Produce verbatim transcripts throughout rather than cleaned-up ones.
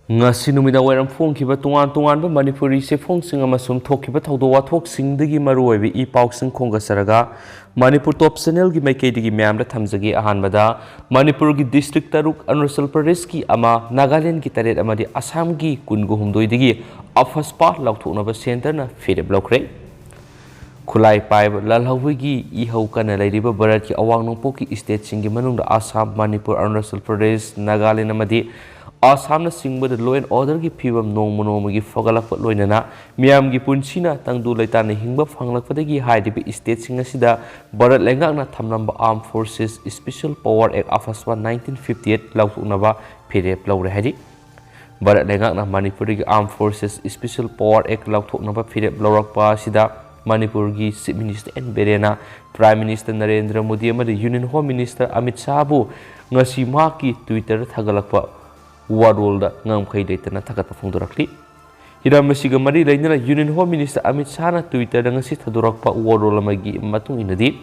ꯉꯁꯤ ꯅꯨꯃꯤꯗꯥꯡ ꯋꯥꯏꯔꯝ ꯐꯣꯡꯈꯤꯕ ꯇꯣꯉꯥꯟ ꯇꯣꯉꯥꯟꯕ ꯃꯅꯤꯄꯨꯔꯤ ꯆꯦꯐꯣꯡꯁꯤꯡ ꯑꯃꯁꯨꯡ ꯊꯣꯛꯈꯤꯕ ꯊꯧꯗꯣꯛ ꯋꯥꯊꯣꯛꯁꯤꯡꯗꯒꯤ ꯃꯔꯨꯑꯣꯏꯕ ꯏ ꯄꯥꯎꯁꯤꯡ ꯈꯣꯝꯒꯠꯆꯔꯒ ꯃꯅꯤꯄꯨꯔ ꯇꯣꯞ ꯆꯦꯅꯦꯜꯒꯤ ꯃꯥꯏꯀꯩꯗꯒꯤ ꯃꯌꯥꯝꯗ ꯊꯝꯖꯒꯦ꯫ ꯑꯍꯥꯟꯕꯗ ꯃꯅꯤꯄꯨꯔꯒꯤ ꯗꯤꯁꯇ꯭ꯔꯤꯛ ꯇꯔꯨꯛ, ꯑꯔꯨꯅꯥꯆꯜ ꯄ꯭ꯔꯗꯦꯁꯀꯤ ꯑꯃ, ꯅꯥꯒꯥꯂꯦꯟꯗꯒꯤ ꯇꯔꯦꯠ ꯑꯃꯗꯤ ꯑꯁꯥꯝꯒꯤ ꯀꯨꯟꯒ ꯍꯨꯝꯗꯣꯏꯗꯒꯤ ꯑꯐꯁꯄꯥ ꯂꯥꯎꯊꯣꯛꯅꯕ ꯁꯦꯟꯇꯔꯅ ꯐꯤꯔꯦꯞ ꯂꯧꯈ꯭ꯔꯦ꯫ ꯈꯨꯠꯂꯥꯏ ꯄꯥꯏꯕ ꯂꯥꯜꯍꯧꯕꯒꯤ ꯏꯍꯧ ꯀꯟꯅ ꯂꯩꯔꯤꯕ ꯚꯥꯔꯠꯀꯤ ꯑꯋꯥꯡ ꯅꯣꯡꯄꯣꯛꯀꯤ ꯁ꯭ꯇꯦꯠꯁꯤꯡꯒꯤ ꯃꯅꯨꯡꯗ ꯑꯁꯥꯝ, ꯃꯅꯤꯄꯨꯔ, ꯑꯔꯨꯅꯥꯆꯜ ꯄ꯭ꯔꯗꯦꯁ, ꯅꯥꯒꯥꯂꯦꯟ ꯑꯃꯗꯤ ꯑꯁꯥꯝꯅꯆꯤꯡꯕꯗ law and orderꯒꯤ ꯐꯤꯕꯝ ꯅꯣꯡꯃ ꯅꯣꯡꯃꯒꯤ ꯐꯒꯠꯂꯛꯄ ꯂꯣꯏꯅꯅ ꯃꯤꯌꯥꯝꯒꯤ ꯄꯨꯟꯁꯤꯅ ꯇꯪꯗꯨ ꯂꯩꯇꯥꯅ ꯍꯤꯡꯕ ꯐꯪꯂꯛꯄꯗꯒꯤ ꯍꯥꯏꯔꯤꯕ ꯁ꯭ꯇꯦꯠꯁꯤꯡ ꯑꯁꯤꯗ ꯚꯥꯔꯠ ꯂꯩꯉꯥꯛꯅ ꯊꯝꯂꯝꯕ Armed Forces Special Power Act, ꯑꯐꯁꯄꯥ nineteen fifty eight ꯂꯧꯊꯣꯛꯅꯕ ꯐꯤꯔꯦꯞ ꯂꯧꯔꯦ ꯍꯥꯏꯔꯤ꯫ ꯚꯥꯔꯠ ꯂꯩꯉꯥꯛꯅ ꯃꯅꯤꯄꯨꯔꯗꯒꯤ Armed Forces Special Power Act ꯂꯧꯊꯣꯛꯅꯕ ꯐꯤꯔꯦꯞ ꯂꯧꯔꯛꯄ ꯑꯁꯤꯗ ꯃꯅꯤꯄꯨꯔꯒꯤ Chief Minister N ꯕꯤꯔꯦꯟꯅ Prime Minister Narendra Modi ꯑꯃꯗꯤ Union Home Minister ꯑꯃꯤꯠ ꯁꯥꯍꯕꯨ ꯉꯁꯤ ꯃꯍꯥꯛꯀꯤ Twitter ꯊꯥꯒꯠꯂꯛꯄ ꯋꯥꯔꯣꯜꯗ ꯉꯝꯈꯩ ꯂꯩꯇꯅ ꯊꯥꯒꯠꯄ ꯐꯣꯡꯗꯣꯔꯛꯂꯤ꯫ ꯍꯤꯔꯝ ꯑꯁꯤꯒ ꯃꯔꯤ ꯂꯩꯅꯅ Union Home Minister ꯑꯃꯤꯠ ꯁꯥꯍꯅ Twitterꯗ ꯉꯁꯤ ꯊꯥꯗꯣꯔꯛꯄ ꯋꯥꯔꯣꯜ ꯑꯃꯒꯤ ꯃꯇꯨꯡ ꯏꯟꯅꯗꯤ,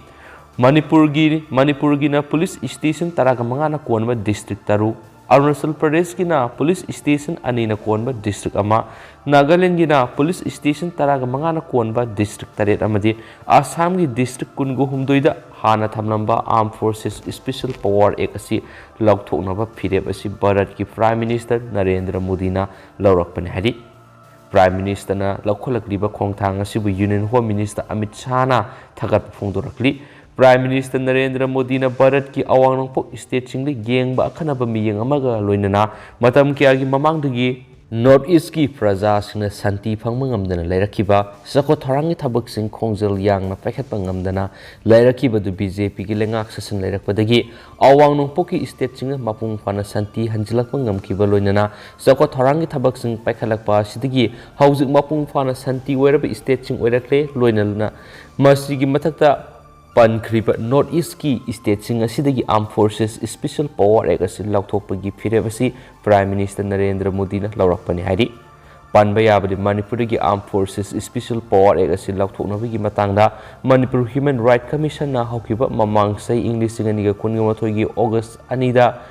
ꯃꯅꯤꯄꯨꯔꯒꯤ, ꯃꯅꯤꯄꯨꯔꯒꯤꯅ ꯄꯨꯂꯤꯁ ꯁ꯭ꯇꯦꯁꯟ ꯇꯔꯥꯒ ꯃꯉꯥꯅ ꯀꯣꯟꯕ ꯗꯤꯁꯇ꯭ꯔꯤꯛ ꯇꯔꯨꯛ, ꯑꯔꯨꯅꯥꯆꯜ ꯄ꯭ꯔꯗꯦꯁꯀꯤꯅ ꯄꯨꯂꯤꯁ ꯁ꯭ꯇꯦꯁꯟ ꯑꯅꯤꯅ ꯀꯣꯟꯕ ꯗꯤꯁꯇ꯭ꯔꯤꯛ ꯑꯃ, ꯅꯥꯒꯥꯂꯦꯟꯒꯤꯅ ꯄꯨꯂꯤꯁ ꯁ꯭ꯇꯦꯁꯟ ꯇꯔꯥꯒ ꯃꯉꯥꯅ ꯀꯣꯟꯕ ꯗꯤꯁꯇ꯭ꯔꯤꯛ ꯇꯔꯦꯠ ꯑꯃꯗꯤ ꯑꯁꯥꯝꯒꯤ ꯗꯤꯁꯇ꯭ꯔꯤꯛ ꯀꯨꯟꯒ ꯍꯨꯝꯗꯣꯏꯗ ꯍꯥꯟꯅ ꯊꯝꯂꯝꯕ Armed Forces Special Power Act ꯑꯁꯤ ꯂꯧꯊꯣꯛꯅꯕ ꯐꯤꯔꯦꯞ ꯑꯁꯤ ꯚꯥꯔꯠꯀꯤ Prime Minister ꯅꯔꯦꯟꯗ꯭ꯔ ꯃꯣꯗꯤꯅ ꯂꯧꯔꯛꯄꯅꯤ ꯍꯥꯏꯔꯤ꯫ Prime Ministerꯅ ꯂꯧꯈꯠꯂꯛꯂꯤꯕ ꯈꯣꯡꯊꯥꯡ ꯑꯁꯤꯕꯨ Union Home Minister ꯑꯃꯤꯠ ꯁꯥꯍꯅ ꯊꯥꯒꯠꯄ ꯐꯣꯡꯗꯣꯔꯛꯂꯤ꯫ Prime Minister ꯅꯔꯦꯟꯗ꯭ꯔ ꯃꯣꯗꯤꯅ ꯚꯥꯔꯠꯀꯤ ꯑꯋꯥꯡ ꯅꯣꯡꯄꯣꯛ ꯁ꯭ꯇꯦꯠꯁꯤꯡꯗ ꯌꯦꯡꯕ ꯑꯈꯟꯅꯕ ꯃꯤꯠꯌꯦꯡ ꯑꯃꯒ ꯂꯣꯏꯅꯅ ꯃꯇꯝ ꯀꯌꯥꯒꯤ ꯃꯃꯥꯡꯗꯒꯤ North Eastꯀꯤ ꯄ꯭ꯔꯖꯥꯁꯤꯡꯅ ꯁꯥꯟꯇꯤ ꯐꯪꯕ ꯉꯝꯗꯅ ꯂꯩꯔꯛꯈꯤꯕ, ꯆꯥꯎꯈꯠ ꯊꯧꯔꯥꯡꯒꯤ ꯊꯕꯛꯁꯤꯡ ꯈꯣꯡꯖꯦꯜ ꯌꯥꯡꯅ ꯄꯥꯏꯈꯠꯄ ꯉꯝꯗꯅ ꯂꯩꯔꯛꯈꯤꯕꯗꯨ BJPꯒꯤ ꯂꯩꯉꯥꯛ ꯁꯥꯁꯟ ꯂꯩꯔꯛꯄꯗꯒꯤ ꯑꯋꯥꯡ ꯅꯣꯡꯄꯣꯛꯀꯤ ꯁ꯭ꯇꯦꯠꯁꯤꯡꯗ ꯃꯄꯨꯡ ꯐꯥꯅ ꯁꯥꯟꯇꯤ ꯍꯟꯖꯤꯜꯂꯛꯄ ꯉꯝꯈꯤꯕ ꯂꯣꯏꯅꯅ ꯆꯥꯎꯈꯠ ꯊꯧꯔꯥꯡꯒꯤ ꯊꯕꯛꯁꯤꯡ ꯄꯥꯏꯈꯠꯂꯛꯄ ꯑꯁꯤꯗꯒꯤ ꯍꯧꯖꯤꯛ ꯃꯄꯨꯡ ꯐꯥꯅ ꯁꯥꯟꯇꯤ ꯑꯣꯏꯔꯕ ꯁ꯭ꯇꯦꯠꯁꯤꯡ ꯑꯣꯏꯔꯛꯂꯦ꯫ ꯂꯣꯏꯅꯅ ꯃꯁꯤꯒꯤ ꯃꯊꯛꯇ ꯄꯟꯈ꯭ꯔꯤꯕ North Eastꯀꯤ ꯁ꯭ꯇꯦꯠꯁꯤꯡ ꯑꯁꯤꯗꯒꯤ Armed Forces Special Power Act ꯑꯁꯤ ꯂꯧꯊꯣꯛꯄꯒꯤ ꯐꯤꯔꯦꯞ ꯑꯁꯤ Prime Minister ꯅꯔꯦꯟꯗ꯭ꯔ ꯃꯣꯗꯤꯅ ꯂꯧꯔꯛꯄꯅꯤ ꯍꯥꯏꯔꯤ꯫ ꯄꯟꯕ ꯌꯥꯕꯗꯤ, ꯃꯅꯤꯄꯨꯔꯗꯒꯤ Armed Forces Special Power Act ꯑꯁꯤ ꯂꯧꯊꯣꯛꯅꯕꯒꯤ ꯃꯇꯥꯡꯗ ꯃꯅꯤꯄꯨꯔ Human Right Commissionꯅ ꯍꯧꯈꯤꯕ ꯃꯃꯥꯡ ꯆꯍꯤ ꯏꯪ ꯂꯤꯁꯤꯡ ꯑꯅꯤꯒ ꯀꯨꯟꯒ ꯃꯥꯊꯣꯏꯒꯤ August ꯑꯅꯤꯗ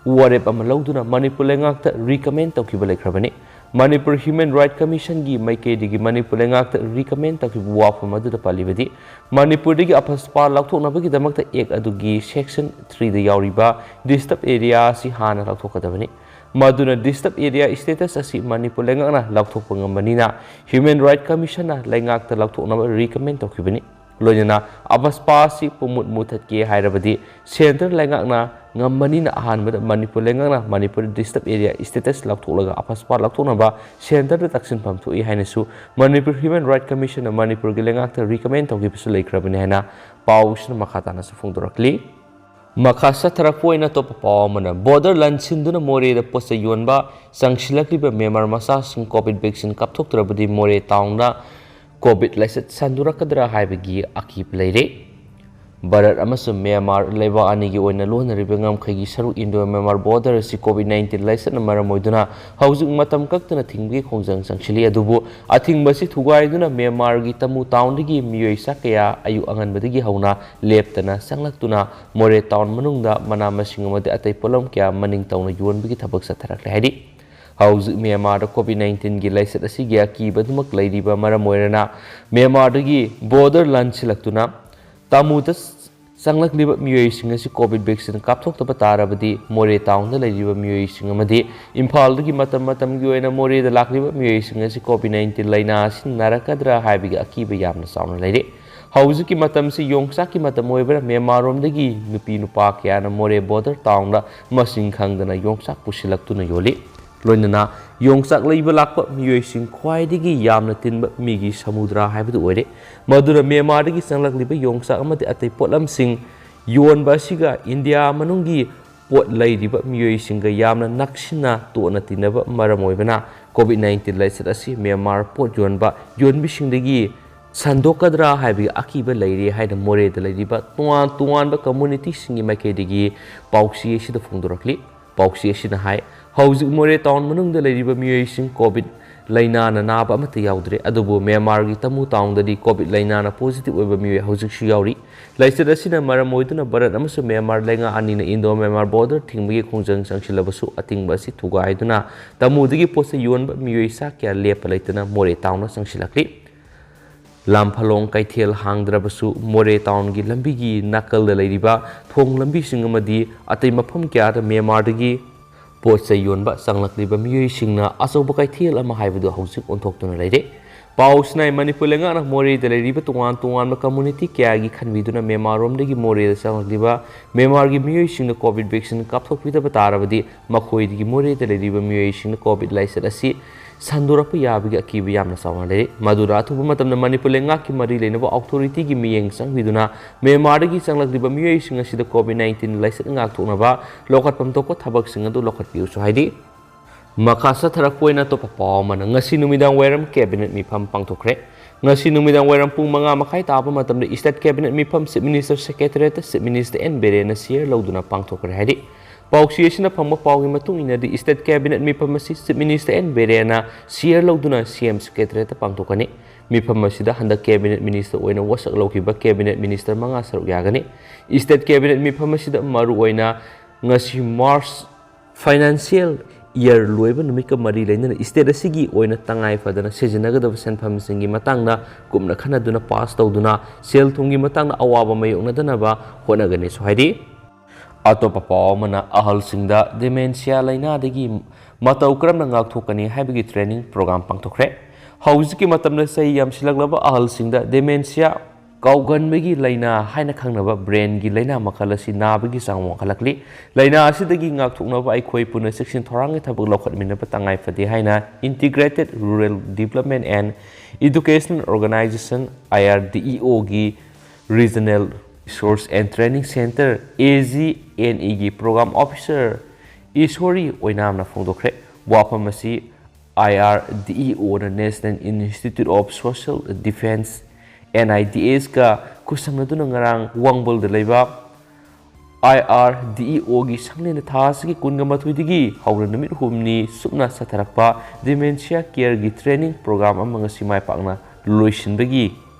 ꯋꯥꯔꯦꯞ ꯑꯃ ꯂꯧꯗꯨꯅ ꯃꯅꯤꯄꯨꯔ ꯂꯩꯉꯥꯛꯇ recommend ꯇꯧꯈꯤꯕ ꯂꯩꯈ꯭ꯔꯕꯅꯤ꯫ ꯃꯅꯤꯄꯨꯔ Human Right Commission ꯒꯤ ꯃꯥꯏꯀꯩꯗꯒꯤ ꯃꯅꯤꯄꯨꯔ ꯂꯩꯉꯥꯛꯇ recommend ꯇꯧꯈꯤꯕ ꯋꯥꯐꯝ ꯑꯗꯨꯗ ꯄꯜꯂꯤꯕꯗꯤ, ꯃꯅꯤꯄꯨꯔꯗꯒꯤ ꯑꯄꯁꯄꯥ ꯂꯧꯊꯣꯛꯅꯕꯒꯤꯗꯃꯛꯇ Act ꯑꯗꯨꯒꯤ Section three ꯗ ꯌꯥꯎꯔꯤꯕ disturb area ꯑꯁꯤ ꯍꯥꯟꯅ ꯂꯧꯊꯣꯛꯀꯗꯕꯅꯤ꯫ ꯃꯗꯨꯅ disturb area status ꯑꯁꯤ ꯃꯅꯤꯄꯨꯔ ꯂꯩꯉꯥꯛꯅ ꯂꯧꯊꯣꯛꯄ ꯉꯝꯕꯅꯤꯅ Human Right Commission ꯅ ꯂꯩꯉꯥꯛꯇ ꯂꯧꯊꯣꯛꯅꯕ recommend ꯇꯧꯈꯤꯕꯅꯤ꯫ ꯂꯣꯏꯅꯅ ꯑꯄꯁꯄꯥ ꯑꯁꯤ ꯄꯨꯝꯃꯨꯠ ꯃꯨꯊꯠꯀꯦ ꯍꯥꯏꯔꯕꯗꯤ centre ꯂꯩꯉꯥꯛꯅ ꯉꯝꯕꯅꯤꯅ ꯑꯍꯥꯟꯕꯗ ꯃꯅꯤꯄꯨꯔ ꯂꯩꯉꯥꯛꯅ ꯃꯅꯤꯄꯨꯔ disturb area status ꯂꯧꯊꯣꯛꯂꯒ ꯑꯄꯁꯄꯥ ꯂꯧꯊꯣꯛꯅꯕ centre ꯗ ꯇꯛꯁꯤꯟꯐꯝ ꯊꯣꯛꯏ ꯍꯥꯏꯅꯁꯨ ꯃꯅꯤꯄꯨꯔ Human Right Commission ꯅ ꯃꯅꯤꯄꯨꯔꯒꯤ ꯂꯩꯉꯥꯛꯇ recommend ꯇꯧꯈꯤꯕꯁꯨ ꯂꯩꯈ꯭ꯔꯕꯅꯤ ꯍꯥꯏꯅ ꯄꯥꯎꯁꯤꯅ ꯃꯈꯥ ꯇꯥꯅꯁꯨ ꯐꯣꯡꯗꯣꯔꯛꯂꯤ꯫ ꯃꯈꯥ ꯆꯠꯊꯔꯛꯄ ꯑꯣꯏꯅ ꯑꯇꯣꯞꯄ ꯄꯥꯎ ꯑꯃꯅ, border ꯂꯥꯟꯁꯤꯟꯗꯨꯅ ꯃꯣꯔꯦꯗ ꯄꯣꯠ ꯆꯩ ꯌꯣꯟꯕ ꯆꯪꯁꯤꯜꯂꯛꯂꯤꯕ ꯃ꯭ꯌꯥꯟꯃꯥꯔ ꯃꯆꯥꯁꯤꯡ COVID vaccine ꯀꯥꯞꯊꯣꯛꯇ꯭ꯔꯕꯗꯤ ꯃꯣꯔꯦ town ꯗ COVID ꯂꯥꯏꯆꯠ ꯁꯟꯗꯣꯔꯛꯀꯗ꯭ꯔꯥ ꯍꯥꯏꯕꯒꯤ ꯑꯀꯤꯕ ꯂꯩꯔꯦ꯫ ꯚꯥꯔꯠ ꯑꯃꯁꯨꯡ ꯃ꯭ꯌꯥꯟꯃꯥꯔ ꯂꯩꯕꯥꯛ ꯑꯅꯤꯒꯤ ꯑꯣꯏꯅ ꯂꯣꯟꯅꯔꯤꯕ ꯉꯝꯈꯩꯒꯤ ꯁꯔꯨꯛ Indo Myanmar border ꯑꯁꯤ COVID nineteen ꯂꯥꯏꯆꯠꯅ ꯃꯔꯝ ꯑꯣꯏꯗꯨꯅ ꯍꯧꯖꯤꯛ ꯃꯇꯝ ꯀꯛꯇꯅ ꯊꯤꯡꯕꯒꯤ ꯈꯣꯡꯖꯪ ꯆꯪꯁꯤꯜꯂꯤ꯫ ꯑꯗꯨꯕꯨ ꯑꯊꯤꯡꯕ ꯑꯁꯤ ꯊꯨꯒꯥꯏꯗꯨꯅ ꯃ꯭ꯌꯥꯟꯃꯥꯔꯒꯤ ꯇꯃꯨ town ꯗꯒꯤ ꯃꯤꯑꯣꯏ ꯆꯥ ꯀꯌꯥ ꯑꯌꯨꯛ ꯑꯉꯟꯕꯗꯒꯤ ꯍꯧꯅ ꯂꯦꯞꯇꯅ ꯆꯪꯂꯛꯇꯨꯅ ꯃꯣꯔꯦ town ꯃꯅꯨꯡꯗ ꯃꯅꯥ ꯃꯁꯤꯡ ꯑꯃꯗꯤ ꯑꯇꯩ ꯄꯣꯠꯂꯝ ꯀꯌꯥ ꯃꯅꯤꯡ ꯇꯧꯅ ꯌꯣꯟꯕꯒꯤ ꯊꯕꯛ ꯆꯠꯊꯔꯛꯂꯦ ꯍꯥꯏꯔꯤ꯫ ꯍꯧꯖꯤꯛ ꯃ꯭ꯌꯥꯟꯃꯥꯔꯗ COVID nineteen ꯒꯤ ꯂꯥꯏꯆꯠ ꯑꯁꯤꯒꯤ ꯑꯀꯤꯕ ꯑꯗꯨꯃꯛ ꯂꯩꯔꯤꯕ ꯃꯔꯝ ꯑꯣꯏꯔꯅ ꯃ꯭ꯌꯥꯟꯃꯥꯔꯗꯒꯤ border ꯂꯥꯟꯁꯤꯜꯂꯛꯇꯨꯅ ꯇꯃꯨꯗ ꯆꯪꯂꯛꯂꯤꯕ ꯃꯤꯑꯣꯏꯁꯤꯡ ꯑꯁꯤ COVID vaccine ꯀꯥꯞꯊꯣꯛꯇꯕ ꯇꯥꯔꯕꯗꯤ ꯃꯣꯔꯦ town ꯗ ꯂꯩꯔꯤꯕ ꯃꯤꯑꯣꯏꯁꯤꯡ ꯑꯃꯗꯤ ꯏꯝꯐꯥꯜꯗꯒꯤ ꯃꯇꯝ ꯃꯇꯝꯒꯤ ꯑꯣꯏꯅ ꯃꯣꯔꯦꯗ ꯂꯥꯛꯂꯤꯕ ꯃꯤꯑꯣꯏꯁꯤꯡ ꯑꯁꯤ COVID nineteen ꯂꯥꯏꯅꯥ ꯑꯁꯤꯅ ꯅꯥꯔꯛꯀꯗ꯭ꯔꯥ ꯍꯥꯏꯕꯒꯤ ꯑꯀꯤꯕ ꯌꯥꯝꯅ ꯆꯥꯎꯅ ꯂꯩꯔꯤ꯫ ꯍꯧꯖꯤꯛꯀꯤ ꯃꯇꯝꯁꯤ ꯌꯣꯡꯆꯥꯛꯀꯤ ꯃꯇꯝ ꯑꯣꯏꯕꯅ ꯃ꯭ꯌꯥꯟꯃꯥꯔꯔꯣꯝꯗꯒꯤ ꯅꯨꯄꯤ ꯅꯨꯄꯥ ꯀꯌꯥꯅ ꯃꯣꯔꯦ border town ꯗ ꯃꯁꯤꯡ ꯈꯪꯗꯅ ꯌꯣꯡꯆꯥꯛ ꯄꯨꯁꯤꯜꯂꯛꯇꯨꯅ ꯌꯣꯜꯂꯤ꯫ ꯂꯣꯏꯅꯅ ꯌꯣꯡꯆꯥꯛ ꯂꯩꯕ ꯂꯥꯛꯄ ꯃꯤꯑꯣꯏꯁꯤꯡ ꯈ꯭ꯋꯥꯏꯗꯒꯤ ꯌꯥꯝꯅ ꯇꯤꯟꯕ ꯃꯤꯒꯤ ꯁꯃꯨꯗ꯭ꯔ ꯍꯥꯏꯕꯗꯨ ꯑꯣꯏꯔꯦ꯫ ꯃꯗꯨꯅ ꯃ꯭ꯌꯥꯟꯃꯥꯔꯗꯒꯤ ꯆꯪꯂꯛꯂꯤꯕ ꯌꯣꯡꯆꯥꯛ ꯑꯃꯗꯤ ꯑꯇꯩ ꯄꯣꯠꯂꯝꯁꯤꯡ ꯌꯣꯟꯕ ꯑꯁꯤꯒ ꯏꯟꯗꯤꯌꯥ ꯃꯅꯨꯡꯒꯤ ꯄꯣꯠ ꯂꯩꯔꯤꯕ ꯃꯤꯑꯣꯏꯁꯤꯡꯒ ꯌꯥꯝꯅ ꯅꯛꯁꯤꯟꯅ ꯇꯣꯠꯅ ꯇꯤꯟꯅꯕ ꯃꯔꯝ ꯑꯣꯏꯕꯅ COVID nineteen ꯂꯥꯏꯆꯠ ꯑꯁꯤ ꯃ꯭ꯌꯥꯟꯃꯥꯔ ꯄꯣꯠ ꯌꯣꯟꯕ ꯌꯣꯟꯕꯤꯁꯤꯡꯗꯒꯤ ꯁꯟꯗꯣꯛꯀꯗ꯭ꯔꯥ ꯍꯥꯏꯕꯒꯤ ꯑꯀꯤꯕ ꯂꯩꯔꯤ ꯍꯥꯏꯅ ꯃꯣꯔꯦꯗ ꯂꯩꯔꯤꯕ ꯇꯣꯉꯥꯟ ꯇꯣꯉꯥꯟꯕ community ꯁꯤꯡꯒꯤ ꯃꯥꯏꯀꯩꯗꯒꯤ ꯄꯥꯎꯆꯦ ꯑꯁꯤꯗ ꯐꯣꯡꯗꯣꯔꯛꯂꯤ꯫ ꯄꯥꯎꯆꯦ ꯑꯁꯤꯅ ꯍꯥꯏ, ꯍꯧꯖꯤꯛ ꯃꯣꯔꯦ town ꯃꯅꯨꯡꯗ ꯂꯩꯔꯤꯕ ꯃꯤꯑꯣꯏꯁꯤꯡ COVID ꯂꯥꯏꯅꯥꯅ ꯅꯥꯕ ꯑꯃꯠꯇ ꯌꯥꯎꯗ꯭ꯔꯦ꯫ ꯑꯗꯨꯕꯨ ꯃ꯭ꯌꯥꯟꯃꯥꯔꯒꯤ ꯇꯃꯨ ꯇꯥꯎꯟꯗꯗꯤ ꯀꯣꯚꯤꯗ ꯂꯥꯏꯅꯥꯅ ꯄꯣꯖꯤꯇꯤꯚ ꯑꯣꯏꯕ ꯃꯤꯑꯣꯏ ꯍꯧꯖꯤꯛꯁꯨ ꯌꯥꯎꯔꯤ꯫ ꯂꯥꯏꯆꯠ ꯑꯁꯤꯅ ꯃꯔꯝ ꯑꯣꯏꯗꯨꯅ ꯚꯥꯔꯠ ꯑꯃꯁꯨꯡ ꯃ꯭ꯌꯥꯟꯃꯥꯔ ꯂꯩꯉꯥꯛ ꯑꯅꯤꯅ ꯏꯟꯗꯣ ꯃ꯭ꯌꯥꯟꯃꯥꯔ ꯕꯣꯔꯗꯔ ꯊꯤꯡꯕꯒꯤ ꯈꯣꯡꯖꯪ ꯆꯪꯁꯤꯜꯂꯕꯁꯨ, ꯑꯊꯤꯡꯕ ꯑꯁꯤ ꯊꯨꯒꯥꯏꯗꯨꯅ ꯇꯃꯨꯗꯒꯤ ꯄꯣꯠ ꯆꯩ ꯌꯣꯟꯕ ꯃꯤꯑꯣꯏ ꯆꯥ ꯀꯌꯥ ꯂꯦꯞꯄ ꯂꯩꯇꯅ ꯃꯣꯔꯦ ꯇꯥꯎꯟꯗ ꯆꯪꯁꯤꯜꯂꯛꯂꯤ꯫ ꯂꯝꯐꯂꯣꯡ ꯀꯩꯊꯦꯜ ꯍꯥꯡꯗ꯭ꯔꯕꯁꯨ, ꯃꯣꯔꯦ ꯇꯥꯎꯟꯒꯤ ꯂꯝꯕꯤꯒꯤ ꯅꯥꯀꯜꯗ ꯂꯩꯔꯤꯕ ꯊꯣꯡ ꯂꯝꯕꯤꯁꯤꯡ ꯑꯃꯗꯤ ꯑꯇꯩ ꯃꯐꯝ ꯀꯌꯥꯗ ꯃ꯭ꯌꯥꯟꯃꯥꯔꯗꯒꯤ ꯄꯣꯠ ꯆꯩ ꯌꯣꯟꯕ ꯆꯪꯂꯛꯂꯤꯕ ꯃꯤꯑꯣꯏꯁꯤꯡꯅ ꯑꯆꯧꯕ ꯀꯩꯊꯦꯜ ꯑꯃ ꯍꯥꯏꯕꯗꯨ ꯍꯧꯖꯤꯛ ꯑꯣꯟꯊꯣꯛꯇꯨꯅ ꯂꯩꯔꯦ꯫ ꯄꯥꯎꯁꯤꯅ ꯃꯅꯤꯄꯨꯔ ꯂꯩꯉꯥꯛꯅ ꯃꯣꯔꯦꯗ ꯂꯩꯔꯤꯕ ꯇꯣꯉꯥꯟ ꯇꯣꯉꯥꯟꯕ ꯀꯝꯃꯨꯅꯤꯇꯤ ꯀꯌꯥꯒꯤ ꯈꯟꯕꯤꯗꯨꯅ ꯃ꯭ꯌꯥꯟꯃꯥꯔꯔꯣꯝꯗꯒꯤ ꯃꯣꯔꯦꯗ ꯆꯪꯂꯛꯂꯤꯕ ꯃ꯭ꯌꯥꯟꯃꯥꯔꯒꯤ ꯃꯤꯑꯣꯏꯁꯤꯡꯗ ꯀꯣꯚꯤꯗ ꯚꯦꯛꯁꯤꯟ ꯀꯥꯞꯊꯣꯛꯄꯤꯗꯕ ꯇꯥꯔꯕꯗꯤ, ꯃꯈꯣꯏꯗꯒꯤ ꯃꯣꯔꯦꯗ ꯂꯩꯔꯤꯕ ꯃꯤꯑꯣꯏꯁꯤꯡꯅ ꯀꯣꯚꯤꯗ ꯂꯥꯏꯆꯠ ꯑꯁꯤ ꯁꯟꯗꯣꯔꯛꯄ ꯌꯥꯕꯒꯤ ꯑꯀꯤꯕ ꯌꯥꯝꯅ ꯆꯥꯎꯅ ꯂꯩꯔꯤ꯫ ꯃꯗꯨꯅ ꯑꯊꯨꯕ ꯃꯇꯝꯗ ꯃꯅꯤꯄꯨꯔ ꯂꯩꯉꯥꯛꯀꯤ ꯃꯔꯤ ꯂꯩꯅꯕ ꯑꯣꯊꯣꯔꯤꯇꯤꯒꯤ ꯃꯤꯠꯌꯦꯡ ꯆꯪꯕꯤꯗꯨꯅ ꯃ꯭ꯌꯥꯟꯃꯥꯔꯗꯒꯤ ꯆꯪꯂꯛꯂꯤꯕ ꯃꯤꯑꯣꯏꯁꯤꯡ ꯑꯁꯤꯗ ꯀꯣꯚꯤꯗ ꯅꯥꯏꯟꯇꯤꯟ ꯂꯥꯏꯆꯠ ꯉꯥꯛꯊꯣꯛꯅꯕ ꯂꯧꯈꯠꯐꯝ ꯊꯣꯛꯄ ꯊꯕꯛꯁꯤꯡ ꯑꯗꯨ ꯂꯧꯈꯠꯄꯤꯌꯨꯁꯨ ꯍꯥꯏꯔꯤ꯫ ꯃꯈꯥ ꯆꯠꯊꯔꯛꯄ ꯑꯣꯏꯅ ꯑꯇꯣꯞꯄ ꯄꯥꯎ ꯑꯃꯅ, ꯉꯁꯤ ꯅꯨꯃꯤꯗꯥꯡ ꯋꯥꯏꯔꯝ ꯀꯦꯕꯤꯅꯦꯠ ꯃꯤꯐꯝ ꯄꯥꯡꯊꯣꯛꯈ꯭ꯔꯦ꯫ ꯉꯁꯤ ꯅꯨꯃꯤꯗꯥꯡ ꯋꯥꯏꯔꯝ ꯄꯨꯡ ꯃꯉꯥ ꯃꯈꯥꯏ ꯇꯥꯕ ꯃꯇꯝꯗ ꯏꯁꯇꯦꯠ ꯀꯦꯕꯤꯅꯦꯠ ꯃꯤꯐꯝ ꯆꯤꯐ ꯃꯤꯅꯤꯁꯇꯔ ꯁꯦꯀ꯭ꯔꯦꯇꯦꯔꯤꯌꯦꯠꯇ ꯆꯤꯐ ꯃꯤꯅꯤꯁꯇꯔ ꯑꯦꯟ ꯕꯤꯔꯦꯟꯅ ꯆꯤꯌꯔ ꯂꯧꯗꯨꯅ ꯄꯥꯡꯊꯣꯛꯈ꯭ꯔꯦ ꯍꯥꯏꯔꯤ꯫ ꯄꯥꯎꯆꯦ ꯑꯁꯤꯅ ꯐꯪꯕ ꯄꯥꯎꯒꯤ ꯃꯇꯨꯡ ꯏꯟꯅꯗꯤ, ꯏꯁꯇꯦꯠ ꯀꯦꯕꯤꯅꯦꯠ ꯃꯤꯐꯝ ꯑꯁꯤ ꯆꯤꯐ ꯃꯤꯅꯤꯁꯇꯔ ꯑꯦꯟ ꯕꯤꯔꯦꯟꯅ ꯆꯤꯌꯔ ꯂꯧꯗꯨꯅ ꯁꯤ ꯑꯦꯝ ꯁꯦꯀ꯭ꯔꯦꯇꯦꯔꯤꯌꯦꯠꯇ ꯄꯥꯡꯊꯣꯛꯀꯅꯤ꯫ ꯃꯤꯐꯝ ꯑꯁꯤꯗ ꯍꯟꯗꯛ ꯀꯦꯕꯤꯅꯦꯠ ꯃꯤꯅꯤꯁꯇꯔ ꯑꯣꯏꯅ ꯋꯥꯁꯛ ꯂꯧꯈꯤꯕ ꯀꯦꯕꯤꯅꯦꯠ ꯃꯤꯅꯤꯁꯇꯔ ꯃꯉꯥ ꯁꯔꯨꯛ ꯌꯥꯒꯅꯤ꯫ ꯏꯁꯇꯦꯠ ꯀꯦꯕꯤꯅꯦꯠ ꯃꯤꯐꯝ ꯑꯁꯤꯗ ꯃꯔꯨꯑꯣꯏꯅ ꯉꯁꯤ ꯃꯥꯔꯆ ꯐꯥꯏꯅꯥꯟꯁꯤꯌꯦꯜ ꯌꯔ ꯂꯣꯏꯕ ꯅꯨꯃꯤꯠꯀ ꯃꯔꯤ ꯂꯩꯅꯅ ꯏꯁꯇꯦꯠ ꯑꯁꯤꯒꯤ ꯑꯣꯏꯅ ꯇꯉꯥꯏ ꯐꯗꯅ ꯁꯤꯖꯤꯟꯅꯒꯗꯕ ꯁꯦꯟꯐꯝꯁꯤꯡꯒꯤ ꯃꯇꯥꯡꯗ ꯀꯨꯞꯅ ꯈꯟꯅꯗꯨꯅ ꯄꯥꯁ ꯇꯧꯗꯨꯅ ꯁꯦꯜ ꯊꯨꯝꯒꯤ ꯃꯇꯥꯡꯗ ꯑꯋꯥꯕ ꯃꯥꯌꯣꯛꯅꯗꯅꯕ ꯍꯣꯠꯅꯒꯅꯤꯁꯨ ꯍꯥꯏꯔꯤ꯫ ꯑꯇꯣꯞꯄ ꯄꯥꯎ ꯑꯃꯅ, ꯑꯍꯜꯁꯤꯡꯗ ꯗꯤꯃꯦꯟꯁꯤꯌꯥ ꯂꯥꯏꯅꯥꯗꯒꯤ ꯃꯇꯧ ꯀꯔꯝꯅ ꯉꯥꯛꯊꯣꯛꯀꯅꯤ ꯍꯥꯏꯕꯒꯤ ꯇ꯭ꯔꯦꯅꯤꯡ ꯄ꯭ꯔꯣꯒ꯭ꯔꯥꯝ ꯄꯥꯡꯊꯣꯛꯈ꯭ꯔꯦ꯫ ꯍꯧꯖꯤꯛꯀꯤ ꯃꯇꯝꯗ ꯆꯍꯤ ꯌꯥꯝꯁꯤꯜꯂꯛꯂꯕ ꯑꯍꯜꯁꯤꯡꯗ ꯗꯤꯃꯦꯟꯁꯤꯌꯥ ꯀꯥꯎꯒꯟꯕꯒꯤ ꯂꯥꯏꯅꯥ ꯍꯥꯏꯅ ꯈꯪꯅꯕ ꯕ꯭ꯔꯦꯟꯒꯤ ꯂꯥꯏꯅꯥ ꯃꯈꯜ ꯑꯁꯤ ꯅꯥꯕꯒꯤ ꯆꯥꯡ ꯋꯥꯡꯈꯠꯂꯛꯂꯤ꯫ ꯂꯥꯏꯅꯥ ꯑꯁꯤꯗꯒꯤ ꯉꯥꯛꯊꯣꯛꯅꯕ ꯑꯩꯈꯣꯏ ꯄꯨꯟꯅ ꯆꯦꯛꯁꯤꯟ ꯊꯧꯔꯥꯡꯒꯤ ꯊꯕꯛ ꯂꯧꯈꯠꯃꯤꯟꯅꯕ ꯇꯉꯥꯏ ꯐꯗꯦ ꯍꯥꯏꯅ Integrated Rural Development and Educational Organization, I R D E O, ꯒꯤ Regional Resource and Training Centre, A G N E, ꯒꯤ ꯄ꯭ꯔꯣꯒ꯭ꯔꯥꯝ ꯑꯣꯐꯤꯁꯔ ꯏꯁꯣꯔꯤ ꯑꯣꯏꯅꯥꯝꯅ ꯐꯣꯡꯗꯣꯛꯈ꯭ꯔꯦ꯫ ꯋꯥꯐꯝ ꯑꯁꯤ I R D E O ꯅ National Institute of Social Defence, N I D S ꯀ ꯈꯨꯠꯁꯝꯅꯗꯨꯅ ꯉꯔꯥꯡ ꯋꯥꯡꯕꯜꯗ ꯂꯩꯕ ꯑꯥꯏ R D E ꯑꯣꯒꯤ ꯁꯪꯂꯦꯟꯗ ꯊꯥ ꯑꯁꯤꯒꯤ ꯀꯨꯟꯒ ꯃꯥꯊꯣꯏꯗꯒꯤ ꯍꯧꯅ ꯅꯨꯃꯤꯠ ꯍꯨꯝꯅꯤ ꯆꯨꯞꯅ ꯆꯠꯊꯔꯛꯄ Dementia Careꯒꯤ training program ꯑꯃ ꯉꯁꯤ ꯃꯥꯏ ꯄꯥꯛꯅ ꯂꯣꯏꯁꯤꯟꯕꯒꯤ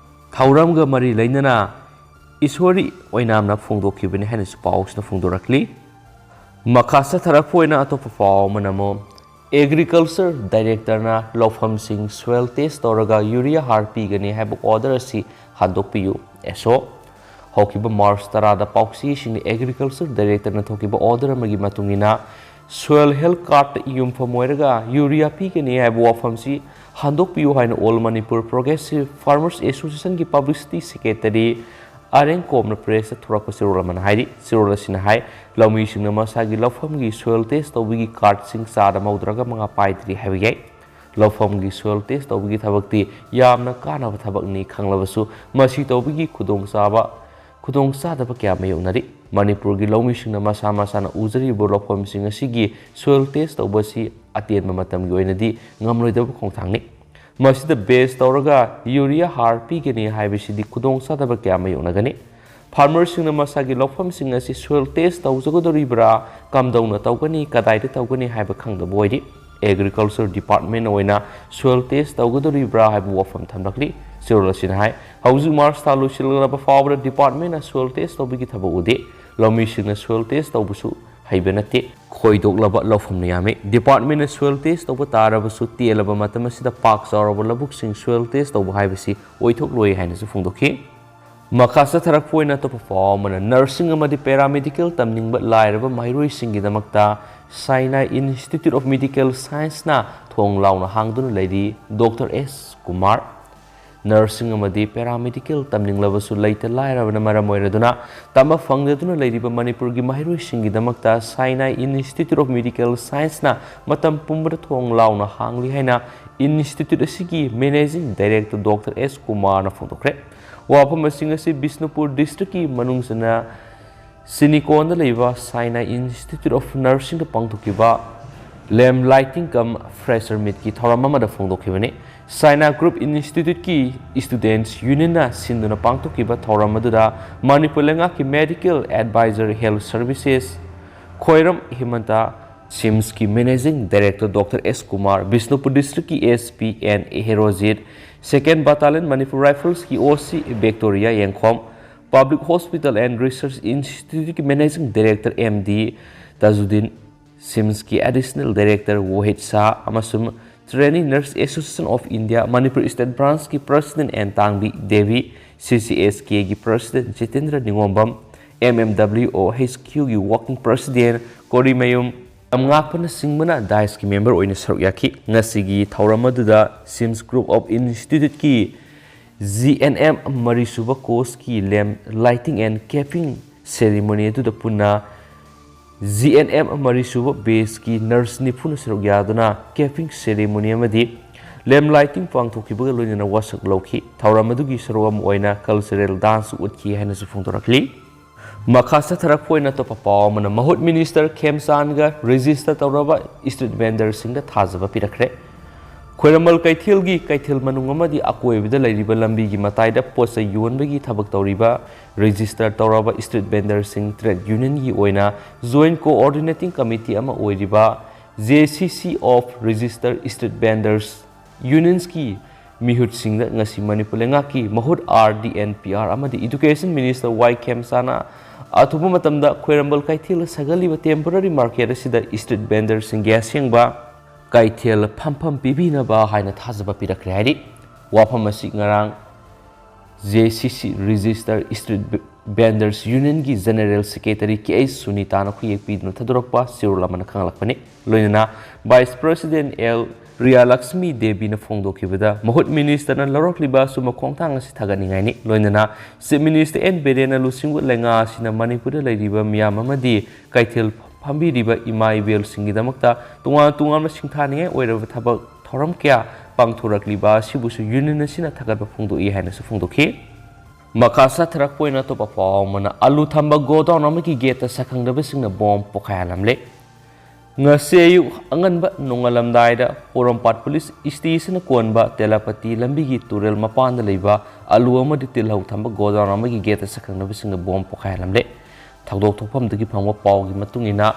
ꯊꯧꯔꯝꯒ ꯃꯔꯤ ꯂꯩꯅꯅ ꯏꯁꯣꯔꯤ ꯑꯣꯏꯅꯥꯝꯅ ꯐꯣꯡꯗꯣꯛꯈꯤꯕꯅꯤ ꯍꯥꯏꯅꯁꯨ ꯄꯥꯎꯁꯤꯅ ꯐꯣꯡꯗꯣꯔꯛꯂꯤ꯫ ꯃꯈꯥ ꯆꯠꯊꯔꯛꯄ ꯑꯣꯏꯅ ꯑꯇꯣꯞꯄ ꯄꯥꯎ ꯑꯃꯅ ꯑꯃꯨꯛ Agriculture Directorꯅ ꯂꯧꯐꯝꯁꯤꯡ soil test ꯇꯧꯔꯒ urea ꯍꯥꯔ ꯄꯤꯒꯅꯤ ꯍꯥꯏꯕ order ꯑꯁꯤ ꯍꯟꯗꯣꯛꯄꯤꯌꯨ, ꯑꯦꯁ ꯑꯣ꯫ ꯍꯧꯈꯤꯕ ꯃꯥꯔꯆ ꯇꯔꯥꯗ ꯄꯥꯎꯆꯦꯁꯤꯡꯅ Agriculture Directorꯅ ꯊꯣꯛꯈꯤꯕ order ꯑꯃꯒꯤ ꯃꯇꯨꯡ ꯏꯟꯅ soil health cardꯇ ꯌꯨꯝꯐꯝ ꯑꯣꯏꯔꯒ urea ꯄꯤꯒꯅꯤ ꯍꯥꯏꯕ ꯋꯥꯐꯝꯁꯤ ꯍꯟꯗꯣꯛꯄꯤꯌꯨ ꯍꯥꯏꯅ All Manipur Progressive Farmers Associationꯒꯤ publicity secretary ꯑꯔꯦꯡꯀꯣꯝꯅ pressꯇ ꯊꯣꯔꯛꯄ ꯆꯦꯔꯣꯜ ꯑꯃꯅ ꯍꯥꯏꯔꯤ꯫ ꯆꯦꯔꯣꯜ ꯑꯁꯤꯅ ꯍꯥꯏ, ꯂꯧꯃꯤꯁꯤꯡꯅ ꯃꯁꯥꯒꯤ ꯂꯧꯐꯝꯒꯤ soil test ꯇꯧꯕꯒꯤ cardꯁꯤꯡ ꯆꯥꯗ ꯃꯧꯗ꯭ꯔꯥꯒ ꯃꯉꯥ ꯄꯥꯏꯗ꯭ꯔꯤ ꯍꯥꯏꯕ ꯌꯥꯏ꯫ ꯂꯧꯐꯝꯒꯤ soil test ꯇꯧꯕꯒꯤ ꯊꯕꯛꯇꯤ ꯌꯥꯝꯅ ꯀꯥꯟꯅꯕ ꯊꯕꯛꯅꯤ ꯈꯪꯂꯕꯁꯨ, ꯃꯁꯤ ꯇꯧꯕꯒꯤ ꯈꯨꯗꯣꯡꯆꯥꯕ, ꯈꯨꯗꯣꯡꯆꯥꯗꯕ ꯀꯌꯥ ꯃꯥꯌꯣꯛꯅꯔꯤ꯫ ꯃꯅꯤꯄꯨꯔꯒꯤ ꯂꯧꯃꯤꯁꯤꯡꯅ ꯃꯁꯥ ꯃꯁꯥꯅ ꯎꯖꯔꯤꯕ ꯂꯧꯐꯝꯁꯤꯡ ꯑꯁꯤꯒꯤ soil test ꯇꯧꯕ ꯑꯁꯤ ꯑꯇꯦꯟꯕ ꯃꯇꯝꯒꯤ ꯑꯣꯏꯅꯗꯤ ꯉꯝꯂꯣꯏꯗꯕ ꯈꯣꯡꯊꯥꯡꯅꯤ꯫ ꯃꯁꯤꯗ base ꯇꯧꯔꯒ urea ꯍꯥꯔ ꯄꯤꯒꯅꯤ ꯍꯥꯏꯕꯁꯤꯗꯤ ꯈꯨꯗꯣꯡꯆꯥꯗꯕ ꯀꯌꯥ ꯃꯥꯌꯣꯛꯅꯒꯅꯤ꯫ Farmerꯁꯤꯡꯅ ꯃꯁꯥꯒꯤ ꯂꯧꯐꯝꯁꯤꯡ ꯑꯁꯤ soil test ꯇꯧꯖꯒꯗꯧꯔꯤꯕ꯭ꯔꯥ, ꯀꯝꯗꯧꯅ ꯇꯧꯒꯅꯤ, ꯀꯗꯥꯏꯗ ꯇꯧꯒꯅꯤ ꯍꯥꯏꯕ ꯈꯪꯗꯕ ꯑꯣꯏꯔꯤ꯫ Agriculture Department ꯑꯣꯏꯅ soil test ꯇꯧꯒꯗꯧꯔꯤꯕ꯭ꯔꯥ ꯍꯥꯏꯕ ꯋꯥꯐꯝ ꯊꯝꯂꯛꯂꯤ꯫ ꯆꯦꯔꯣꯜ ꯑꯁꯤꯅ ꯍꯥꯏ, ꯍꯧꯖꯤꯛ ꯃꯥꯔꯆ ꯊꯥ ꯂꯣꯏꯁꯤꯜꯂꯛꯂꯕ ꯐꯥꯎꯕꯗ departmentꯅ soil test ꯇꯧꯕꯒꯤ ꯊꯕꯛ ꯎꯗꯦ꯫ ꯂꯧꯃꯤꯁꯤꯡꯅ soil test ꯇꯧꯕꯁꯨ ꯍꯩꯕ ꯅꯠꯇꯦ꯫ ꯈꯣꯏꯗꯣꯛꯂꯕ ꯂꯧꯐꯝꯅ ꯌꯥꯝꯃꯤ꯫ Departmentꯅ soil test ꯇꯧꯕ ꯇꯥꯔꯕꯁꯨ, ꯇꯦꯜꯂꯕ ꯃꯇꯝ ꯑꯁꯤꯗ ꯄꯥꯛ ꯆꯥꯎꯔꯕ ꯂꯧꯕꯨꯛꯁꯤꯡ soil test ꯇꯧꯕ ꯍꯥꯏꯕꯁꯤ ꯑꯣꯏꯊꯣꯛꯂꯣꯏ ꯍꯥꯏꯅꯁꯨ ꯐꯣꯡꯗꯣꯛꯈꯤ꯫ ꯃꯈꯥ ꯆꯠꯊꯔꯛꯄ ꯑꯣꯏꯅ ꯑꯇꯣꯞꯄ ꯄꯥꯎ ꯑꯃꯅ, nursing ꯑꯃꯗꯤ paramedical ꯇꯝꯅꯤꯡꯕ ꯂꯥꯏꯔꯕ ꯃꯍꯩꯔꯣꯏꯁꯤꯡꯒꯤꯗꯃꯛꯇ Sinai Institute of Medical Scienceꯅ ꯊꯣꯡ ꯂꯥꯎꯅ ꯍꯥꯡꯗꯨꯅ ꯂꯩꯔꯤ꯫ ꯗꯣꯛꯇꯔ ꯑꯦꯁ ꯀꯨꯃꯥꯔ, nursing ꯑꯃꯗꯤ paramedical ꯇꯝꯅꯤꯡꯂꯕꯁꯨ ꯂꯩꯇ ꯂꯥꯏꯔꯕꯅ ꯃꯔꯝ ꯑꯣꯏꯔꯗꯨꯅ ꯇꯝꯕ ꯐꯪꯗꯗꯨꯅ ꯂꯩꯔꯤꯕ ꯃꯅꯤꯄꯨꯔꯒꯤ ꯃꯍꯩꯔꯣꯏꯁꯤꯡꯒꯤꯗꯃꯛꯇ Sinai Institute of Medical Scienceꯅ ꯃꯇꯝ ꯄꯨꯝꯕꯗ ꯊꯣꯡ ꯂꯥꯎꯅ ꯍꯥꯡꯂꯤ ꯍꯥꯏꯅ institute ꯑꯁꯤꯒꯤ managing director ꯗꯣꯛꯇꯔ ꯑꯦꯁ ꯀꯨꯃꯥꯔꯅ ꯐꯣꯡꯗꯣꯛꯈ꯭ꯔꯦ꯫ ꯋꯥꯐꯝꯁꯤꯡ ꯑꯁꯤ ꯕꯤꯁꯅꯨꯄꯨꯔ districtꯀꯤ ꯃꯅꯨꯡ ꯆꯟꯅ ꯁꯤꯅꯤꯀꯣꯟꯗ ꯂꯩꯕ Sinai Institute of Nursingꯗ ꯄꯥꯡꯊꯣꯛꯈꯤꯕ Lamp lighting cum fresher meetꯀꯤ ꯊꯧꯔꯝ ꯑꯃꯗ ꯐꯣꯡꯗꯣꯛꯈꯤꯕꯅꯤ꯫ China Group Instituteꯀꯤ Students Unionꯅ ꯁꯤꯟꯗꯨꯅ ꯄꯥꯡꯊꯣꯛꯈꯤꯕ ꯊꯧꯔꯝ ꯑꯗꯨꯗ ꯃꯅꯤꯄꯨꯔ ꯂꯩꯉꯥꯛꯀꯤ Medical Advisor Health Services ꯈ꯭ꯋꯥꯏꯔꯝ ꯍꯦꯃꯟꯇ, SIMSꯀꯤ Managing Director Doctor S Kumar, Bishnupur Districtꯀꯤ SP N Herojit, Second Battalion Manipur Riflesꯀꯤ OC Victoria ꯌꯦꯡꯈꯣꯝ, Public Hospital and Research Instituteꯀꯤ Managing Director MD ꯇꯥꯖꯨꯗꯤꯟ, SIMSꯀꯤ Additional Director ꯋꯥꯍꯤꯗ ꯁꯥꯍ ꯑꯃꯁꯨꯡ Trainee Nurse Association of India Manipur State Branchꯀꯤ President N Tangbi Devi, CCSKꯒꯤ President Jitendra Ningombam, MMWOHQꯒꯤ Working President Korimayum ꯂꯝꯉꯥꯛꯄꯅꯆꯤꯡꯕꯅ ꯗꯥꯏꯁꯀꯤ member ꯑꯣꯏꯅ ꯁꯔꯨꯛ ꯌꯥꯈꯤ꯫ ꯉꯁꯤꯒꯤ ꯊꯧꯔꯝ ꯑꯗꯨꯗ SIMS Group of Instituteꯀꯤ GNM ꯃꯔꯤꯁꯨꯕ courseꯀꯤ lamp lighting and capping ceremony ꯑꯗꯨꯗ ꯄꯨꯟꯅ GNM ꯃꯔꯤꯁꯨꯕ batchꯀꯤ nurse ꯅꯤꯐꯨꯅ ꯁꯔꯨꯛ ꯌꯥꯗꯨꯅ capping ceremony ꯑꯃꯗꯤ lamp lighting ꯄꯥꯡꯊꯣꯛꯈꯤꯕꯒ ꯂꯣꯏꯅꯅ ꯋꯥꯁꯛ ꯂꯧꯈꯤ꯫ ꯊꯧꯔꯝ ꯑꯗꯨꯒꯤ ꯁꯔꯨꯛ ꯑꯃ ꯑꯣꯏꯅ cultural dance ꯎꯠꯈꯤ ꯍꯥꯏꯅꯁꯨ ꯐꯣꯡꯗꯣꯔꯛꯂꯤ꯫ ꯃꯈꯥ ꯆꯠꯊꯔꯛꯄ ꯑꯣꯏꯅ ꯑꯇꯣꯞꯄ ꯄꯥꯎ ꯑꯃꯅ, ꯃꯍꯨꯠ ꯃꯤꯅꯤꯁꯇꯔ ꯈꯦꯝꯆꯥꯟꯒ register ꯇꯧꯔꯕ street vendorꯁꯤꯡꯗ ꯊꯥꯖꯕ ꯄꯤꯔꯛꯈ꯭ꯔꯦ꯫ ꯈ꯭ꯋꯥꯏꯔꯝꯕꯟ ꯀꯩꯊꯦꯜꯒꯤ ꯀꯩꯊꯦꯜ ꯃꯅꯨꯡ ꯑꯃꯗꯤ ꯑꯀꯣꯏꯕꯗ ꯂꯩꯔꯤꯕ ꯂꯝꯕꯤꯒꯤ ꯃꯇꯥꯏꯗ ꯄꯣꯠ ꯆꯩ ꯌꯣꯟꯕꯒꯤ ꯊꯕꯛ ꯇꯧꯔꯤꯕ register ꯇꯧꯔꯕ street vendorꯁꯤꯡ trade unionꯒꯤ ꯑꯣꯏꯅ joint coordinating committee ꯑꯃ ꯑꯣꯏꯔꯤꯕ JCC of Registered Street Vendors Unionsꯀꯤ ꯃꯤꯍꯨꯠꯁꯤꯡꯗ ꯉꯁꯤ ꯃꯅꯤꯄꯨꯔ ꯂꯩꯉꯥꯛꯀꯤ ꯃꯍꯨꯠ RD and PR ꯑꯃꯗꯤ Education Minister ꯋꯥꯏ ꯈꯦꯝꯆꯥꯟꯅ ꯑꯊꯨꯕ ꯃꯇꯝꯗ ꯈ꯭ꯋꯥꯏꯔꯝꯕꯟ ꯀꯩꯊꯦꯜꯗ ꯁꯥꯒꯠꯂꯤꯕ temporary market ꯑꯁꯤꯗ street vendorꯁꯤꯡꯒꯤ ꯑꯁꯦꯡꯕ ꯀꯩꯊꯦꯜ ꯐꯝꯐꯝ ꯄꯤꯕꯤꯅꯕ ꯍꯥꯏꯅ ꯊꯥꯖꯕ ꯄꯤꯔꯛꯈ꯭ꯔꯦ ꯍꯥꯏꯔꯤ꯫ ꯋꯥꯐꯝ ꯑꯁꯤ ꯉꯔꯥꯡ JCC Registered Street Vendors Unionꯒꯤ General Secretary K H ꯁꯨꯅꯤꯇꯥꯅ ꯈꯨꯌꯦꯛ ꯄꯤꯗꯨꯅ ꯊꯥꯗꯣꯔꯛꯄ ꯆꯦꯔꯣꯜ ꯑꯃꯅ ꯈꯪꯍꯜꯂꯛꯄꯅꯤ꯫ ꯂꯣꯏꯅꯅ Vice President L ꯔꯤꯌꯥꯂꯛꯁꯃꯤ ꯗꯦꯕꯤꯅ ꯐꯣꯡꯗꯣꯛꯈꯤꯕꯗ, ꯃꯍꯨꯠ ꯃꯤꯅꯤꯁꯇꯔꯅ ꯂꯧꯔꯛꯂꯤꯕ ꯑꯆꯨꯝꯕ ꯈꯣꯡꯊꯥꯡ ꯑꯁꯤ ꯊꯥꯒꯠꯅꯤꯡꯉꯥꯏꯅꯤ꯫ ꯂꯣꯏꯅꯅ Chief Minister N ꯕꯤꯔꯦꯟꯅ ꯂꯨꯆꯤꯡꯕ ꯂꯩꯉꯥꯛ ꯑꯁꯤꯅ ꯃꯅꯤꯄꯨꯔꯗ ꯂꯩꯔꯤꯕ ꯃꯤꯌꯥꯝ ꯑꯃꯗꯤ ꯀꯩꯊꯦꯜ ꯐꯝꯕꯤꯔꯤꯕ ꯏꯃꯥ ꯏꯕꯦꯜꯁꯤꯡꯒꯤꯗꯃꯛꯇ ꯇꯣꯉꯥꯟ ꯇꯣꯉꯥꯟꯕ ꯁꯤꯡꯊꯥꯅꯤꯡꯉꯥꯏ ꯑꯣꯏꯔꯕ ꯊꯕꯛ ꯊꯧꯔꯝ ꯀꯌꯥ ꯄꯥꯡꯊꯣꯔꯛꯂꯤꯕ ꯑꯁꯤꯕꯨꯁꯨ union ꯑꯁꯤꯅ ꯊꯥꯒꯠꯄ ꯐꯣꯡꯗꯣꯛꯏ ꯍꯥꯏꯅꯁꯨ ꯐꯣꯡꯗꯣꯛꯈꯤ꯫ ꯃꯈꯥ ꯆꯠꯊꯔꯛꯄ ꯑꯣꯏꯅ ꯑꯇꯣꯞꯄ ꯄꯥꯎ ꯑꯃꯅ, ꯑꯂꯨ ꯊꯝꯕ godown ꯑꯃꯒꯤ gateꯇ ꯁꯛꯈꯪꯗꯕꯁꯤꯡꯅ bomb ꯄꯣꯈꯥꯏꯍꯜꯂꯝꯂꯦ꯫ ꯉꯁꯤ ꯑꯌꯨꯛ ꯑꯉꯟꯕ ꯅꯣꯡꯉꯥꯜꯂꯝꯗꯥꯏꯗ ꯄꯣꯔꯣꯝꯄꯥꯠ ꯄꯨꯂꯤꯁ ꯁ꯭ꯇꯦꯁꯟꯅ ꯀꯣꯟꯕ ꯇꯦꯂꯥꯄꯇꯤ ꯂꯝꯕꯤꯒꯤ ꯇꯨꯔꯦꯜ ꯃꯄꯥꯟꯗ ꯂꯩꯕ ꯑꯂꯨ ꯑꯃꯗꯤ ꯇꯤꯜꯍꯧ ꯊꯝꯕ ꯒꯣꯗꯥꯎꯟ ꯑꯃꯒꯤ ꯒꯦꯠꯇ ꯁꯛꯈꯪꯅꯕꯁꯤꯡꯅ ꯕꯣꯝ ꯄꯣꯈꯥꯏꯍꯜꯂꯝꯂꯦ꯫ ꯊꯧꯗꯣꯛ ꯊꯣꯛꯐꯝꯗꯒꯤ ꯐꯪꯕ ꯄꯥꯎꯒꯤ ꯃꯇꯨꯡ ꯏꯟꯅ,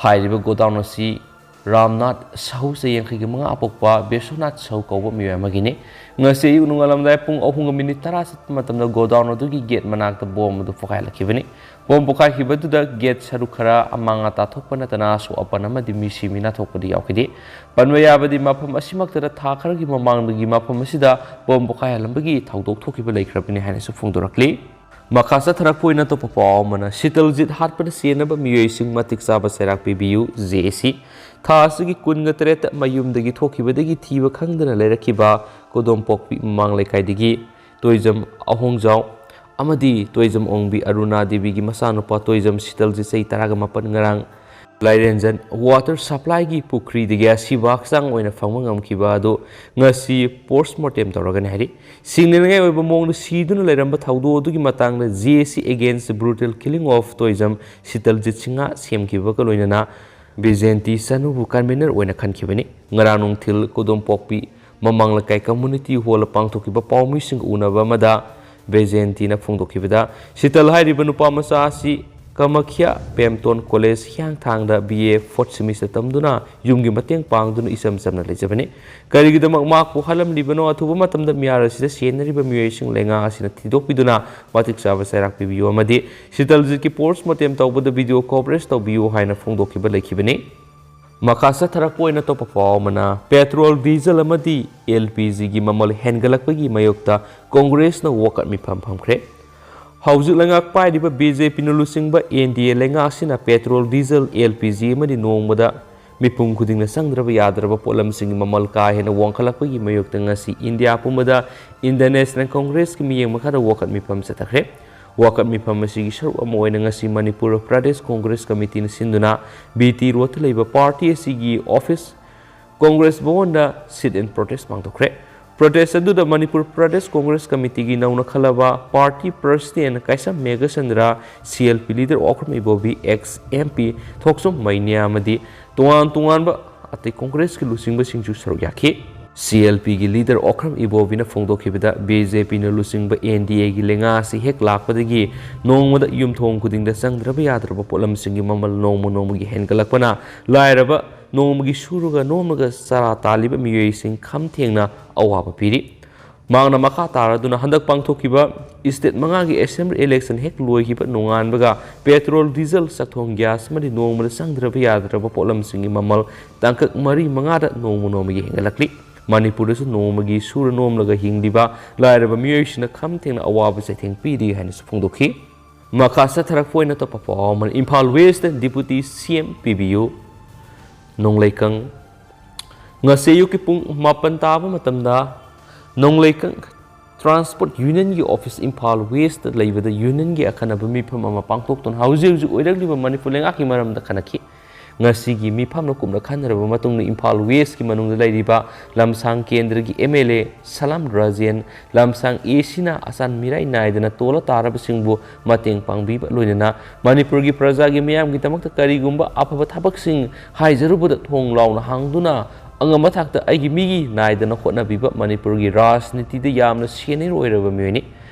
ꯍꯥꯏꯔꯤꯕ ꯒꯣꯗꯥꯎꯟ ꯑꯁꯤ ꯔꯥꯝꯅꯥꯊ ꯁꯥꯍꯨ, ꯆꯍꯤ ꯌꯥꯡꯈꯩꯒꯤ ꯃꯉꯥ ꯄꯣꯛꯄ ꯕꯤꯁ꯭ꯋꯅꯥꯊ ꯁꯥꯍꯨ ꯀꯧꯕ ꯃꯤꯑꯣꯏ ꯑꯃꯒꯤꯅꯤ꯫ ꯉꯁꯤ ꯑꯌꯨꯛ ꯅꯣꯡꯉꯥꯜꯂꯝꯗꯥꯏ ꯄꯨꯡ ꯑꯍꯨꯝꯒ ꯃꯤꯅꯤꯠ ꯇꯔꯥ ꯆꯠꯄ ꯃꯇꯝꯗ ꯒꯣꯗꯥꯎꯟ ꯑꯗꯨꯒꯤ ꯒꯦꯠ ꯃꯅꯥꯛꯇ ꯕꯣꯝ ꯑꯗꯨ ꯄꯣꯈꯥꯏꯍꯜꯂꯛꯈꯤꯕꯅꯤ꯫ ꯕꯣꯝ ꯄꯣꯈꯥꯏꯈꯤꯕꯗꯨꯗ ꯒꯦꯠ ꯁꯔꯨꯛ ꯈꯔ ꯑꯃꯥꯡ ꯑꯇꯥ ꯊꯣꯛꯄ ꯅꯠꯇꯅ ꯑꯁꯣꯛ ꯑꯄꯟ ꯑꯃꯗꯤ ꯃꯤꯁꯤ ꯃꯤꯅꯥ ꯊꯣꯛꯄꯗꯤ ꯌꯥꯎꯈꯤꯗꯦ꯫ ꯄꯟꯕ ꯌꯥꯕꯗꯤ ꯃꯐꯝ ꯑꯁꯤꯃꯛꯇꯗ ꯊꯥ ꯈꯔꯒꯤ ꯃꯃꯥꯡꯗꯒꯤ ꯃꯐꯝ ꯑꯁꯤꯗ ꯕꯣꯝ ꯄꯣꯈꯥꯏꯍꯜꯂꯝꯕꯒꯤ ꯊꯧꯗꯣꯛ ꯊꯣꯛꯈꯤꯕ ꯂꯩꯈ꯭ꯔꯕꯅꯤ ꯍꯥꯏꯅꯁꯨ ꯐꯣꯡꯗꯣꯔꯛꯂꯤ꯫ ꯃꯈꯥ ꯆꯠꯊꯔꯛꯄ ꯑꯣꯏꯅ ꯑꯇꯣꯞꯄ ꯄꯥꯎ ꯑꯃꯅ, ꯁꯤꯇꯜꯖꯤꯠ ꯍꯥꯠꯄꯗ ꯆꯦꯟꯅꯕ ꯃꯤꯑꯣꯏꯁꯤꯡ ꯃꯇꯤꯛ ꯆꯥꯕ ꯆꯩꯔꯥꯛ ꯄꯤꯕꯤꯌꯨ, ꯖꯦ ꯑꯦ ꯁꯤ꯫ ꯊꯥ ꯑꯁꯤꯒꯤ ꯀꯨꯟꯒ ꯇꯔꯦꯠꯇ ꯃꯌꯨꯝꯗꯒꯤ ꯊꯣꯛꯈꯤꯕꯗꯒꯤ ꯊꯤꯕ ꯈꯪꯗꯅ ꯂꯩꯔꯛꯈꯤꯕ ꯀꯣꯗꯣꯝꯄꯣꯛꯄꯤ ꯃꯃꯥꯡ ꯂꯩꯀꯥꯏꯗꯒꯤ ꯇꯣꯏꯖꯝ ꯑꯍꯣꯡꯖꯥꯎ ꯑꯃꯗꯤ ꯇꯣꯏꯖꯝ ꯑꯣꯡꯕꯤ ꯑꯔꯨꯅꯥ ꯗꯦꯕꯤꯒꯤ ꯃꯆꯥꯅꯨꯄꯥ ꯇꯣꯏꯖꯝ ꯁꯤꯇꯜꯖꯤꯠ, ꯆꯍꯤ ꯇꯔꯥꯒ ꯃꯥꯄꯟ, ꯉꯔꯥꯡ ꯂꯥꯏꯔꯦꯟꯖꯟ ꯋꯥꯇꯔ ꯁꯄ꯭ꯂꯥꯏꯒꯤ ꯄꯨꯈ꯭ꯔꯤꯗꯒꯤ ꯑꯁꯤꯕ ꯍꯛꯆꯥꯡ ꯑꯣꯏꯅ ꯐꯪꯕ ꯉꯝꯈꯤꯕ ꯑꯗꯨ ꯉꯁꯤ ꯄꯣꯁꯃꯣꯔꯇꯦꯝ ꯇꯧꯔꯒꯅꯤ ꯍꯥꯏꯔꯤ꯫ ꯁꯤꯡꯅꯅꯤꯡꯉꯥꯏ ꯑꯣꯏꯕ ꯃꯑꯣꯡꯗ ꯁꯤꯗꯨꯅ ꯂꯩꯔꯝꯕ ꯊꯧꯗꯣꯛ ꯑꯗꯨꯒꯤ ꯃꯇꯥꯡꯗ J A C Against Brutal Killing of Toijam ꯁꯤꯇꯜꯖꯤꯠ Singh ꯁꯦꯝꯈꯤꯕꯒ ꯂꯣꯏꯅꯅ ꯕꯤꯖꯦꯟꯇꯤ ꯆꯅꯨꯕꯨ ꯀꯟꯚꯦꯅꯔ ꯑꯣꯏꯅ ꯈꯟꯈꯤꯕꯅꯤ꯫ ꯉꯔꯥꯡ ꯅꯨꯡꯊꯤꯜ ꯀꯣꯗꯣꯝꯄꯣꯛꯄꯤ ꯃꯃꯥꯡ ꯂꯩꯀꯥꯏ ꯀꯝꯃꯨꯅꯤꯇꯤ ꯍꯣꯜꯗ ꯄꯥꯡꯊꯣꯛꯈꯤꯕ ꯄꯥꯎꯃꯤꯁꯤꯡꯒ ꯎꯅꯕ ꯑꯃꯗ ꯕꯤꯖꯦꯟꯇꯤꯅ ꯐꯣꯡꯗꯣꯛꯈꯤꯕꯗ, ꯁꯤꯇꯜ ꯍꯥꯏꯔꯤꯕ ꯅꯨꯄꯥ ꯃꯆꯥ ꯑꯁꯤ ꯀꯃꯈ꯭ꯌꯥ ꯄꯦꯝꯇꯣꯟ ꯀꯣꯂꯦꯖ ꯍꯤꯌꯥꯡꯊꯥꯡꯗ B A fourth semester ꯇꯝꯗꯨꯅ ꯌꯨꯝꯒꯤ ꯃꯇꯦꯡ ꯄꯥꯡꯗꯨꯅ ꯏꯆꯝ ꯆꯝꯅ ꯂꯩꯖꯕꯅꯤ꯫ ꯀꯔꯤꯒꯤꯗꯃꯛ ꯃꯍꯥꯛꯄꯨ ꯍꯥꯠꯂꯝꯂꯤꯕꯅꯣ? ꯑꯊꯨꯕ ꯃꯇꯝꯗ ꯃꯤꯍꯥꯠ ꯑꯁꯤꯗ ꯆꯦꯟꯅꯔꯤꯕ ꯃꯤꯑꯣꯏꯁꯤꯡ ꯂꯩꯉꯥꯛ ꯑꯁꯤꯅ ꯊꯤꯗꯣꯛꯄꯤꯗꯨꯅ ꯃꯇꯤꯛ ꯆꯥꯕ ꯆꯩꯔꯥꯛ ꯄꯤꯕꯤꯌꯨ ꯑꯃꯗꯤ ꯁꯤꯇꯜꯖꯤꯠꯀꯤ ꯄꯣꯁꯃꯣꯔꯇꯦꯝ ꯇꯧꯕꯗ ꯚꯤꯗꯤꯑꯣ ꯀꯣꯚꯔꯦꯖ ꯇꯧꯕꯤꯌꯨ ꯍꯥꯏꯅ ꯐꯣꯡꯗꯣꯛꯈꯤꯕ ꯂꯩꯈꯤꯕꯅꯤ꯫ ꯃꯈꯥ ꯆꯠꯊꯔꯛꯄ ꯑꯣꯏꯅ ꯑꯇꯣꯞꯄ ꯄꯥꯎ ꯑꯃꯅ, ꯄꯦꯇ꯭ꯔꯣꯜ, ꯗꯤꯖꯜ ꯑꯃꯗꯤ L P G ꯒꯤ ꯃꯃꯜ ꯍꯦꯟꯒꯠꯂꯛꯄꯒꯤ ꯃꯥꯌꯣꯛꯇ ꯀꯣꯡꯒ꯭ꯔꯦꯁꯅ ꯋꯥꯀꯠ ꯃꯤꯐꯝ ꯐꯝꯈ꯭ꯔꯦ꯫ ꯍꯧꯖꯤꯛ ꯂꯩꯉꯥꯛ ꯄꯥꯏꯔꯤꯕ B J P ꯅ ꯂꯨꯆꯤꯡꯕ N D A ꯂꯩꯉꯥꯛ ꯑꯁꯤꯅ petrol, diesel, L P G ꯑꯃꯗꯤ ꯅꯣꯡꯃꯗ ꯃꯤꯄꯨꯝ ꯈꯨꯗꯤꯡꯅ ꯆꯪꯗ꯭ꯔꯕ ꯌꯥꯗ꯭ꯔꯕ ꯄꯣꯠꯂꯝꯁꯤꯡꯒꯤ ꯃꯃꯜ ꯀꯥ ꯍꯦꯟꯅ ꯋꯥꯡꯈꯠꯂꯛꯄꯒꯤ ꯃꯥꯌꯣꯛꯇ ꯉꯁꯤ ꯏꯟꯗꯤꯌꯥ ꯄꯨꯝꯕꯗ Indian National Congress ꯀꯤ ꯃꯤꯠꯌꯦꯡ ꯃꯈꯥꯗ ꯋꯥꯀꯠ ꯃꯤꯐꯝ ꯆꯠꯊꯈ꯭ꯔꯦ꯫ ꯋꯥꯀꯠ ꯃꯤꯐꯝ ꯑꯁꯤꯒꯤ ꯁꯔꯨꯛ ꯑꯃ ꯑꯣꯏꯅ ꯉꯁꯤ ꯃꯅꯤꯄꯨꯔ ꯄ꯭ꯔꯗꯦꯁ ꯀꯣꯡꯒ꯭ꯔꯦꯁ ꯀꯃꯤꯇꯤꯅ ꯁꯤꯟꯗꯨꯅ B T ꯔꯣꯗꯇ ꯂꯩꯕ ꯄꯥꯔꯇꯤ ꯑꯁꯤꯒꯤ ꯑꯣꯐꯤꯁ ꯀꯣꯡꯒ꯭ꯔꯦꯁ ꯚꯋꯟꯗ sit in protest ꯄꯥꯡꯊꯣꯛꯈ꯭ꯔꯦ꯫ Protest ꯑꯗꯨꯗ ꯃꯅꯤꯄꯨꯔ ꯄ꯭ꯔꯗꯦꯁ ꯀꯣꯡꯒ꯭ꯔꯦꯁ ꯀꯃꯤꯇꯤꯒꯤ ꯅꯧꯅ ꯈꯜꯂꯕ party president ꯀꯥꯏꯁꯝ Meghachandra, C L P leader Okram ꯏꯕꯣꯕꯤ, ex M P ꯊꯣꯛꯆꯣꯝ ꯃꯩꯅ꯭ꯌꯥ ꯑꯃꯗꯤ ꯇꯣꯉꯥꯟ ꯇꯣꯉꯥꯟꯕ ꯑꯇꯩ ꯀꯣꯡꯒ꯭ꯔꯦꯁꯀꯤ ꯂꯨꯆꯤꯡꯕꯁꯤꯡꯁꯨ ꯁꯔꯨꯛ ꯌꯥꯈꯤ꯫ C L P ꯒꯤ leader Okram ꯏꯕꯣꯕꯤꯅ ꯐꯣꯡꯗꯣꯛꯈꯤꯕꯗ, B J P ꯅ ꯂꯨꯆꯤꯡꯕ N D A ꯒꯤ ꯂꯩꯉꯥꯛ ꯑꯁꯤ ꯍꯦꯛ ꯂꯥꯛꯄꯗꯒꯤ ꯅꯣꯡꯃꯗ ꯌꯨꯝꯊꯣꯡ ꯈꯨꯗꯤꯡꯗ ꯆꯪꯗ꯭ꯔꯕ ꯌꯥꯗ꯭ꯔꯕ ꯄꯣꯠꯂꯝꯁꯤꯡꯒꯤ ꯃꯃꯜ ꯅꯣꯡꯃ ꯅꯣꯡꯃꯒꯤ ꯍꯦꯟꯒꯠꯂꯛꯄꯅ ꯂꯥꯏꯔꯕ, ꯅꯣꯡꯃꯒꯤ ꯁꯨꯔꯒ ꯅꯣꯝꯂꯒ ꯆꯔꯥ ꯇꯥꯜꯂꯤꯕ ꯃꯤꯑꯣꯏꯁꯤꯡ ꯈꯝ ꯊꯦꯡꯅ ꯑꯋꯥꯕ ꯄꯤꯔꯤ꯫ ꯃꯍꯥꯛꯅ ꯃꯈꯥ ꯇꯥꯔꯗꯨꯅ ꯍꯟꯗꯛ ꯄꯥꯡꯊꯣꯛꯈꯤꯕ state ꯃꯉꯥꯒꯤ assembly election ꯍꯦꯛ ꯂꯣꯏꯈꯤꯕ ꯅꯣꯡꯉꯥꯟꯕꯒ petrol, diesel, ꯆꯥꯛꯊꯣꯡ gas ꯑꯃꯗꯤ ꯅꯣꯡꯃꯗ ꯆꯪꯗ꯭ꯔꯕ ꯌꯥꯗ꯭ꯔꯕ ꯄꯣꯠꯂꯝꯁꯤꯡꯒꯤ ꯃꯃꯜ ꯇꯥꯡꯀꯛ ꯃꯔꯤ ꯃꯉꯥꯗ ꯅꯣꯡꯃ ꯅꯣꯡꯃꯒꯤ ꯍꯦꯟꯒꯠꯂꯛꯂꯤ꯫ ꯃꯅꯤꯄꯨꯔꯗꯁꯨ ꯅꯣꯡꯃꯒꯤ ꯁꯨꯔ ꯅꯣꯝꯂꯒ ꯍꯤꯡꯂꯤꯕ ꯂꯥꯏꯔꯕ ꯃꯤꯑꯣꯏꯁꯤꯡꯅ ꯈꯝ ꯊꯦꯡꯅ ꯑꯋꯥꯕ ꯆꯩꯊꯦꯡ ꯄꯤꯔꯤ ꯍꯥꯏꯅꯁꯨ ꯐꯣꯡꯗꯣꯛꯈꯤ꯫ ꯃꯈꯥ ꯆꯠꯊꯔꯛꯄ ꯑꯣꯏꯅ ꯑꯇꯣꯞꯄ ꯄꯥꯎ ꯑꯃꯅ, Imphal West Deputy C M ꯄꯤꯕꯤꯌꯨ꯫ ꯅꯣꯡꯂꯩꯀꯪ꯫ ꯉꯁꯤ ꯑꯌꯨꯛꯀꯤ ꯄꯨꯡ ꯃꯥꯄꯟ ꯇꯥꯕ ꯃꯇꯝꯗ ꯅꯣꯡꯂꯩꯀꯪ Transport Union ꯒꯤ office ꯏꯝꯐꯥꯜ West ꯇ ꯂꯩꯕꯗ union ꯒꯤ ꯑꯈꯟꯅꯕ ꯃꯤꯐꯝ ꯑꯃ ꯄꯥꯡꯊꯣꯛꯇꯨꯅ ꯍꯧꯖꯤꯛ ꯍꯧꯖꯤꯛ ꯑꯣꯏꯔꯛꯂꯤꯕ ꯃꯅꯤꯄꯨꯔ ꯂꯩꯉꯥꯛꯀꯤ ꯃꯔꯝꯗ ꯈꯟꯅꯈꯤ꯫ ꯉꯁꯤꯒꯤ ꯃꯤꯐꯝꯅ ꯀꯨꯞꯅ ꯈꯟꯅꯔꯕ ꯃꯇꯨꯡꯗ ꯏꯝꯐꯥꯜ West ꯀꯤ ꯃꯅꯨꯡꯗ ꯂꯩꯔꯤꯕ ꯂꯝꯁꯥꯡ ꯀꯦꯟꯗ꯭ꯔꯒꯤ M L A ꯁꯂꯥꯝ ꯔꯥꯖꯦꯟ, ꯂꯝꯁꯥꯡ A C ꯅ ꯑꯆꯥꯟ ꯃꯤꯔꯥꯏ ꯅꯥꯏꯗꯅ ꯇꯣꯜꯂ ꯇꯥꯔꯕꯁꯤꯡꯕꯨ ꯃꯇꯦꯡ ꯄꯥꯡꯕꯤꯕ, ꯂꯣꯏꯅꯅ ꯃꯅꯤꯄꯨꯔꯒꯤ ꯄ꯭ꯔꯖꯥꯒꯤ ꯃꯤꯌꯥꯝꯒꯤꯗꯃꯛꯇ ꯀꯔꯤꯒꯨꯝꯕ ꯑꯐꯕ ꯊꯕꯛꯁꯤꯡ ꯍꯥꯏꯖꯔꯨꯕꯗ ꯊꯣꯡ ꯂꯥꯎꯅ ꯍꯥꯡꯗꯨꯅ ꯑꯉꯝꯕ ꯊꯥꯛꯇ ꯑꯩꯒꯤ ꯃꯤꯒꯤ ꯅꯥꯏꯗꯅ ꯍꯣꯠꯅꯕꯤꯕ ꯃꯅꯤꯄꯨꯔꯒꯤ ꯔꯥꯖꯅꯤꯇꯤꯗ ꯌꯥꯝꯅ senior ꯑꯣꯏꯔꯕ ꯃꯤꯑꯣꯏꯅꯤ꯫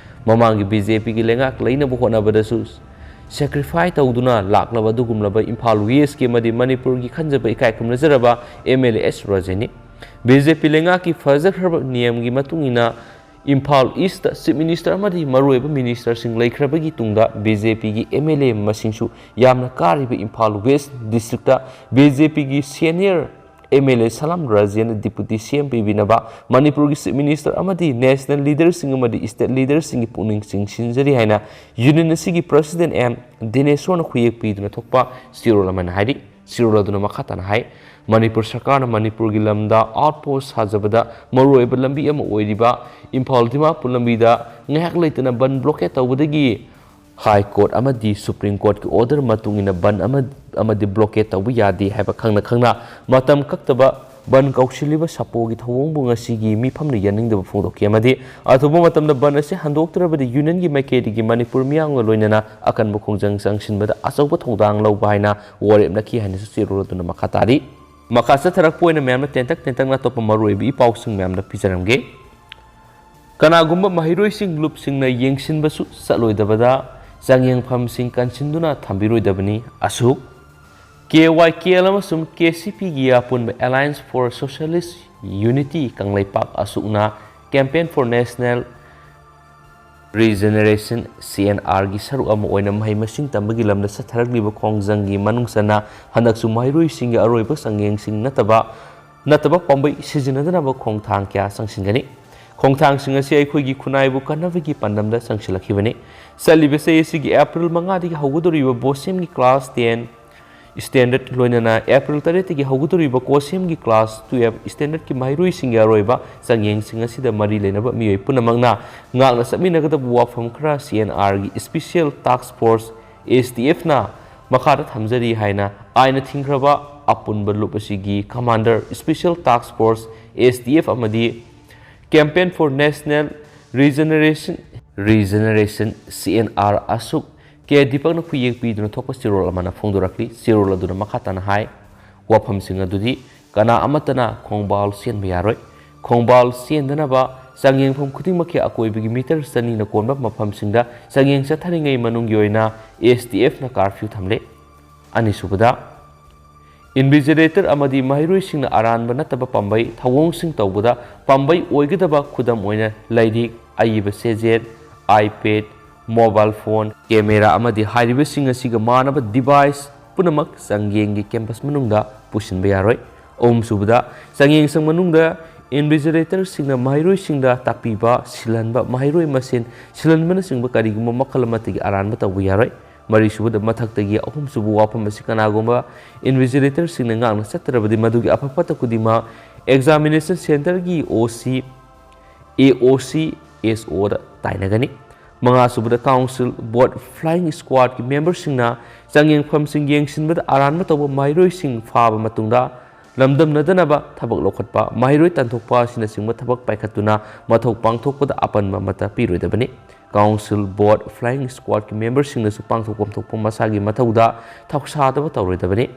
ꯃꯃꯥꯡꯒꯤ B J P ꯒꯤ ꯂꯩꯉꯥꯛ ꯂꯩꯅꯕ ꯍꯣꯠꯅꯕꯗꯁꯨ sacrifice ꯇꯧꯗꯨꯅ ꯂꯥꯛꯂꯕ ꯑꯗꯨꯒꯨꯝꯂꯕ ꯏꯝꯐꯥꯜ West ꯀꯤ ꯑꯃꯗꯤ ꯃꯅꯤꯄꯨꯔꯒꯤ ꯈꯟꯖꯕ ꯏꯀꯥꯏ ꯈꯨꯝꯅꯖꯔꯕ M L A S ꯔꯥꯖꯦꯟꯅꯤ꯫ B J P ꯂꯩꯉꯥꯛꯀꯤ ꯐꯖꯈ꯭ꯔꯕ ꯅꯤꯌꯝꯒꯤ ꯃꯇꯨꯡ ꯏꯟꯅ ꯏꯝꯐꯥꯜ East ꯇ Chief Minister ꯑꯃꯗꯤ ꯃꯔꯨꯑꯣꯏꯕ minister ꯁꯤꯡ ꯂꯩꯈ꯭ꯔꯕꯒꯤ ꯇꯨꯡꯗ B J P ꯒꯤ M L A ꯃꯁꯤꯡꯁꯨ ꯌꯥꯝꯅ ꯀꯥꯔꯤꯕ ꯏꯝꯐꯥꯜ West district ꯇ B J P ꯒꯤ senior M L A Salam Rajen Deputy C M ꯄꯤꯕꯤꯅꯕ ꯃꯅꯤꯄꯨꯔꯒꯤ Chief Minister ꯑꯃꯗꯤ national leader ꯁꯤꯡ ꯑꯃꯗꯤ state leader ꯁꯤꯡꯒꯤ ꯄꯨꯛꯅꯤꯡ ꯆꯤꯡꯁꯤꯟꯖꯔꯤ ꯍꯥꯏꯅ union ꯑꯁꯤꯒꯤ president M ꯗꯤꯅꯦꯁꯣꯔꯅ ꯈꯨꯌꯦꯛ ꯄꯤꯗꯨꯅ ꯊꯣꯛꯄ ꯆꯦꯔꯣꯜ ꯑꯃꯅ ꯍꯥꯏꯔꯤ꯫ ꯆꯦꯔꯣꯜ ꯑꯗꯨꯅ ꯃꯈꯥ ꯇꯥꯅ ꯍꯥꯏ, ꯃꯅꯤꯄꯨꯔ ꯁꯔꯀꯥꯔꯅ ꯃꯅꯤꯄꯨꯔꯒꯤ ꯂꯝꯗ outpost ꯁꯥꯖꯕꯗ ꯃꯔꯨꯑꯣꯏꯕ ꯂꯝꯕꯤ ꯑꯃ ꯑꯣꯏꯔꯤꯕ ꯏꯝꯐꯥꯜ ꯗꯤꯃꯥꯄꯨꯔ ꯂꯝꯕꯤꯗ ꯉꯥꯏꯍꯥꯛ ꯂꯩꯇꯅ ꯕꯟ blockade ꯇꯧꯕꯗꯒꯤ High Court ꯑꯃꯗꯤ Supreme Court ꯀꯤ order ꯃꯇꯨꯡ ꯏꯟꯅ ꯕꯟ ꯑꯃ, ꯑꯃꯗꯤ blockade ꯇꯧꯕ ꯌꯥꯗꯦ ꯍꯥꯏꯕ ꯈꯪꯅ ꯈꯪꯅ ꯃꯇꯝ ꯀꯛꯇꯕ ꯕꯟ ꯀꯧꯁꯤꯜꯂꯤꯕ ꯁꯥꯄꯣꯒꯤ ꯊꯧꯑꯣꯡꯕꯨ ꯉꯁꯤꯒꯤ ꯃꯤꯐꯝꯅ ꯌꯥꯅꯤꯡꯗꯕ ꯐꯣꯡꯗꯣꯛꯈꯤ ꯑꯃꯗꯤ ꯑꯊꯨꯕ ꯃꯇꯝꯗ ꯕꯟ ꯑꯁꯤ ꯍꯟꯗꯣꯛꯇ꯭ꯔꯕꯗꯤ ꯌꯨꯅꯤꯌꯟꯒꯤ ꯃꯥꯏꯀꯩꯗꯒꯤ ꯃꯅꯤꯄꯨꯔ ꯃꯤꯌꯥꯝꯒ ꯂꯣꯏꯅꯅ ꯑꯀꯟꯕ ꯈꯣꯡꯖꯪ ꯆꯪꯁꯤꯟꯕꯗ ꯑꯆꯧꯕ ꯊꯧꯗꯥꯡ ꯂꯧꯕ ꯍꯥꯏꯅ ꯋꯥꯔꯦꯞꯅꯈꯤ ꯍꯥꯏꯅꯁꯨ ꯆꯦꯔꯣꯜ ꯑꯗꯨꯅ ꯃꯈꯥ ꯇꯥꯔꯤ꯫ ꯃꯈꯥ ꯆꯠꯊꯔꯛꯄ ꯑꯣꯏꯅ ꯃꯌꯥꯝꯅ ꯇꯦꯟꯇꯛ ꯇꯦꯟꯇꯛꯅ ꯑꯇꯣꯞꯄ ꯃꯔꯨꯑꯣꯏꯕ ꯏ ꯄꯥꯎꯁꯤꯡ ꯃꯌꯥꯝꯗ ꯄꯤꯖꯔꯝꯒꯦ꯫ ꯀꯅꯥꯒꯨꯝꯕ ꯃꯍꯩꯔꯣꯏꯁꯤꯡ ꯂꯨꯞꯁꯤꯡꯅ ꯌꯦꯡꯁꯤꯟꯕꯁꯨ ꯆꯠꯂꯣꯏꯗꯕꯗ ꯆꯥꯡꯌꯦꯡꯐꯝꯁꯤꯡ ꯀꯟꯁꯤꯟꯗꯨꯅ ꯊꯝꯕꯤꯔꯣꯏꯗꯕꯅꯤ꯫ ꯑꯁꯨꯛ ꯀꯦ ꯋꯥꯏ ꯀꯦ ꯑꯦꯜ ꯑꯃꯁꯨꯡ ꯀꯦ ꯁꯤ ꯄꯤꯒꯤ ꯑꯄꯨꯟꯕ Alliance for Socialist Unity ꯀꯪꯂꯩꯄꯥꯛ ꯑꯁꯨꯛꯅ Campaign for National Regeneration, C N ꯑꯥꯔꯒꯤ ꯁꯔꯨꯛ ꯑꯃ ꯑꯣꯏꯅ ꯃꯍꯩ ꯃꯁꯤꯡ ꯇꯝꯕꯒꯤ ꯂꯝꯗ ꯆꯠꯊꯔꯛꯂꯤꯕ ꯈꯣꯡꯖꯪꯒꯤ ꯃꯅꯨꯡ ꯆꯟꯅ ꯍꯟꯗꯛꯁꯨ ꯃꯍꯩꯔꯣꯏꯁꯤꯡꯒꯤ ꯑꯔꯣꯏꯕ ꯆꯥꯡꯌꯦꯡꯁꯤꯡ ꯅꯠꯇꯕ, ꯅꯠꯇꯕ ꯄꯥꯝꯕꯩ ꯁꯤꯖꯤꯟꯅꯗꯅꯕ ꯈꯣꯡꯊꯥꯡ ꯀꯌꯥ ꯆꯪꯁꯤꯟꯒꯅꯤ꯫ ꯈꯣꯡꯊꯥꯡꯁꯤꯡ ꯑꯁꯤ ꯑꯩꯈꯣꯏꯒꯤ ꯈꯨꯟꯅꯥꯏꯕꯨ ꯀꯟꯅꯕꯒꯤ ꯄꯥꯟꯗꯝꯗ ꯆꯪꯁꯤꯜꯂꯛꯈꯤꯕꯅꯤ꯫ ꯆꯠꯂꯤꯕ ꯆꯍꯤ ꯑꯁꯤꯒꯤ ꯑꯦꯄ꯭ꯔꯤꯜ ꯃꯉꯥꯗꯒꯤ ꯍꯧꯒꯗꯧꯔꯤꯕ ꯕꯣꯁꯦꯝꯒꯤ ꯀ꯭ꯂꯥꯁ ꯇꯦꯟ ꯁ꯭ꯇꯦꯟꯗꯔꯗ, ꯂꯣꯏꯅꯅ ꯑꯦꯄ꯭ꯔꯤꯜ ꯇꯔꯦꯠꯇꯒꯤ ꯍꯧꯒꯗꯧꯔꯤꯕ ꯀꯣꯁꯦꯝꯒꯤ ꯀ꯭ꯂꯥꯁ ꯇꯨꯌꯦꯜꯐ ꯁ꯭ꯇꯦꯟꯗꯔꯗꯀꯤ ꯃꯍꯩꯔꯣꯏꯁꯤꯡꯒꯤ ꯑꯔꯣꯏꯕ ꯆꯥꯡꯌꯦꯡꯁꯤꯡ ꯑꯁꯤꯗ ꯃꯔꯤ ꯂꯩꯅꯕ ꯃꯤꯑꯣꯏ ꯄꯨꯝꯅꯃꯛꯅ ꯉꯥꯛꯅ ꯆꯠꯃꯤꯟꯅꯒꯗꯕ ꯋꯥꯐꯝ ꯈꯔ ꯁꯤ ꯑꯦꯟ ꯑꯥꯔꯒꯤ ꯁ꯭ꯄꯤꯁꯤꯌꯦꯜ ꯇꯥꯛꯁ ꯐꯣꯔꯁ, ꯑꯦꯁ ꯇꯤ ꯑꯦꯐꯅ ꯃꯈꯥꯗ ꯊꯝꯖꯔꯤ ꯍꯥꯏꯅ ꯑꯥꯏꯟꯅ ꯊꯤꯡꯈ꯭ꯔꯕ ꯑꯄꯨꯟꯕ ꯂꯨꯞ ꯑꯁꯤꯒꯤ ꯀꯃꯥꯟꯗꯔ, ꯁ꯭ꯄꯤꯁꯤꯌꯦꯜ ꯇꯥꯛꯁ ꯐꯣꯔꯁ, ꯑꯦꯁ ꯇꯤ ꯑꯦꯐ ꯑꯃꯗꯤ Campaign for National Regeneration, Regeneration, C and R ꯑꯁꯨꯛ ꯀꯦ ꯗꯤꯄꯛꯅ ꯈꯨꯌꯦꯛ ꯄꯤꯗꯨꯅ ꯊꯣꯛꯄ ꯆꯦꯔꯣꯜ ꯑꯃꯅ ꯐꯣꯡꯗꯣꯔꯛꯂꯤ꯫ ꯆꯦꯔꯣꯜ ꯑꯗꯨꯅ ꯃꯈꯥ ꯇꯥꯅ ꯍꯥꯏ, ꯋꯥꯐꯝꯁꯤꯡ ꯑꯗꯨꯗꯤ ꯀꯅꯥ ꯑꯃꯠꯇꯅ ꯈꯣꯡꯕꯥꯜ ꯆꯦꯟꯕ ꯌꯥꯔꯣꯏ꯫ ꯈꯣꯡꯕꯥꯜ ꯆꯦꯟꯗꯅꯕ ꯆꯥꯡꯌꯦꯡꯐꯝ ꯈꯨꯗꯤꯡꯃꯛꯀꯤ ꯑꯀꯣꯏꯕꯒꯤ ꯃꯤꯇꯔ ꯆꯅꯤꯅ ꯀꯣꯟꯕ ꯃꯐꯝꯁꯤꯡꯗ ꯆꯥꯡꯌꯦꯡ ꯆꯠꯊꯔꯤꯉꯩ ꯃꯅꯨꯡꯒꯤ ꯑꯣꯏꯅ ꯑꯦꯁ ꯇꯤ ꯑꯦꯐꯅ ꯀꯥꯔꯐ꯭ꯌꯨ ꯊꯝꯂꯦ꯫ ꯑꯅꯤꯁꯨꯕꯗ, ꯏꯟꯚꯤꯖꯤꯂꯦꯇꯔ ꯑꯃꯗꯤ ꯃꯍꯩꯔꯣꯏꯁꯤꯡꯅ ꯑꯔꯥꯟꯕ ꯅꯠꯇꯕ ꯄꯥꯝꯕꯩ ꯊꯧꯑꯣꯡꯁꯤꯡ ꯇꯧꯕꯗ ꯄꯥꯝꯕꯩ ꯑꯣꯏꯒꯗꯕ, ꯈꯨꯗꯝ ꯑꯣꯏꯅ ꯂꯥꯏꯔꯤꯛ, ꯑꯏꯕ ꯆꯦꯖꯦꯠ, iPad, mobile phone, camera ꯑꯃꯗꯤ ꯍꯥꯏꯔꯤꯕꯁꯤꯡ ꯑꯁꯤꯒ ꯃꯥꯟꯅꯕ device ꯄꯨꯝꯅꯃꯛ ꯆꯥꯡꯌꯦꯡꯒꯤ campus ꯃꯅꯨꯡꯗ ꯄꯨꯁꯤꯟꯕ ꯌꯥꯔꯣꯏ꯫ ꯑꯍꯨꯝꯁꯨꯕꯗ, ꯆꯥꯡꯌꯦꯡꯁꯪ ꯃꯅꯨꯡꯗ ꯏꯟꯚꯤꯖꯤꯂꯦꯇꯔꯁꯤꯡꯅ ꯃꯍꯩꯔꯣꯏꯁꯤꯡꯗ ꯇꯥꯛꯄꯤꯕ, ꯁꯤꯜꯍꯟꯕ, ꯃꯍꯩꯔꯣꯏ ꯃꯁꯦꯟ ꯁꯤꯜꯍꯟꯕꯅꯆꯤꯡꯕ ꯀꯔꯤꯒꯨꯝꯕ ꯃꯈꯜ ꯑꯃꯠꯇꯒꯤ ꯑꯔꯥꯟꯕ ꯇꯧꯕ ꯌꯥꯔꯣꯏ꯫ ꯃꯔꯤꯁꯨꯕꯗ, ꯃꯊꯛꯇꯒꯤ ꯑꯍꯨꯝꯁꯨꯕ ꯋꯥꯐꯝ ꯑꯁꯤ ꯀꯅꯥꯒꯨꯝꯕ ꯏꯟꯚꯤꯖꯤꯂꯦꯇꯔꯁꯤꯡꯅ ꯉꯥꯛꯅ ꯆꯠꯇ꯭ꯔꯕꯗꯤ ꯃꯗꯨꯒꯤ ꯑꯐ ꯐꯠꯇ ꯈꯨꯗꯤꯡꯃꯛ examination centreꯒꯤ ꯑꯣ ꯁꯤ, ꯑꯦ ꯑꯣ ꯁꯤ, ꯑꯦꯁ ꯑꯣꯗ ꯇꯥꯏꯅꯒꯅꯤ꯫ ꯃꯉꯥꯁꯨꯕꯗ, council, board, flying squadꯀꯤ memberꯁꯤꯡꯅ ꯆꯥꯡꯌꯦꯡꯐꯝꯁꯤꯡ ꯌꯦꯡꯁꯤꯟꯕꯗ ꯑꯔꯥꯟꯕ ꯇꯧꯕ ꯃꯍꯩꯔꯣꯏꯁꯤꯡ ꯐꯥꯕ ꯃꯇꯨꯡꯗ ꯂꯝꯗꯝꯅꯗꯅꯕ ꯊꯕꯛ ꯂꯧꯈꯠꯄ, ꯃꯍꯩꯔꯣꯏ ꯇꯥꯟꯊꯣꯛꯄ ꯑꯁꯤꯅꯆꯤꯡꯕ ꯊꯕꯛ ꯄꯥꯏꯈꯠꯇꯨꯅ ꯃꯊꯧ ꯄꯥꯡꯊꯣꯛꯄꯗ ꯑꯄꯟꯕ ꯑꯃꯠꯇ ꯄꯤꯔꯣꯏꯗꯕꯅꯤ꯫ Council, Board, Flying Squadꯀꯤ memberꯁꯤꯡꯅꯁꯨ ꯄꯥꯡꯊꯣꯛꯐꯝ ꯊꯣꯛꯄ ꯃꯁꯥꯒꯤ ꯃꯊꯧꯗ ꯊꯧꯁꯥꯗꯕ ꯇꯧꯔꯣꯏꯗꯕꯅꯤ꯫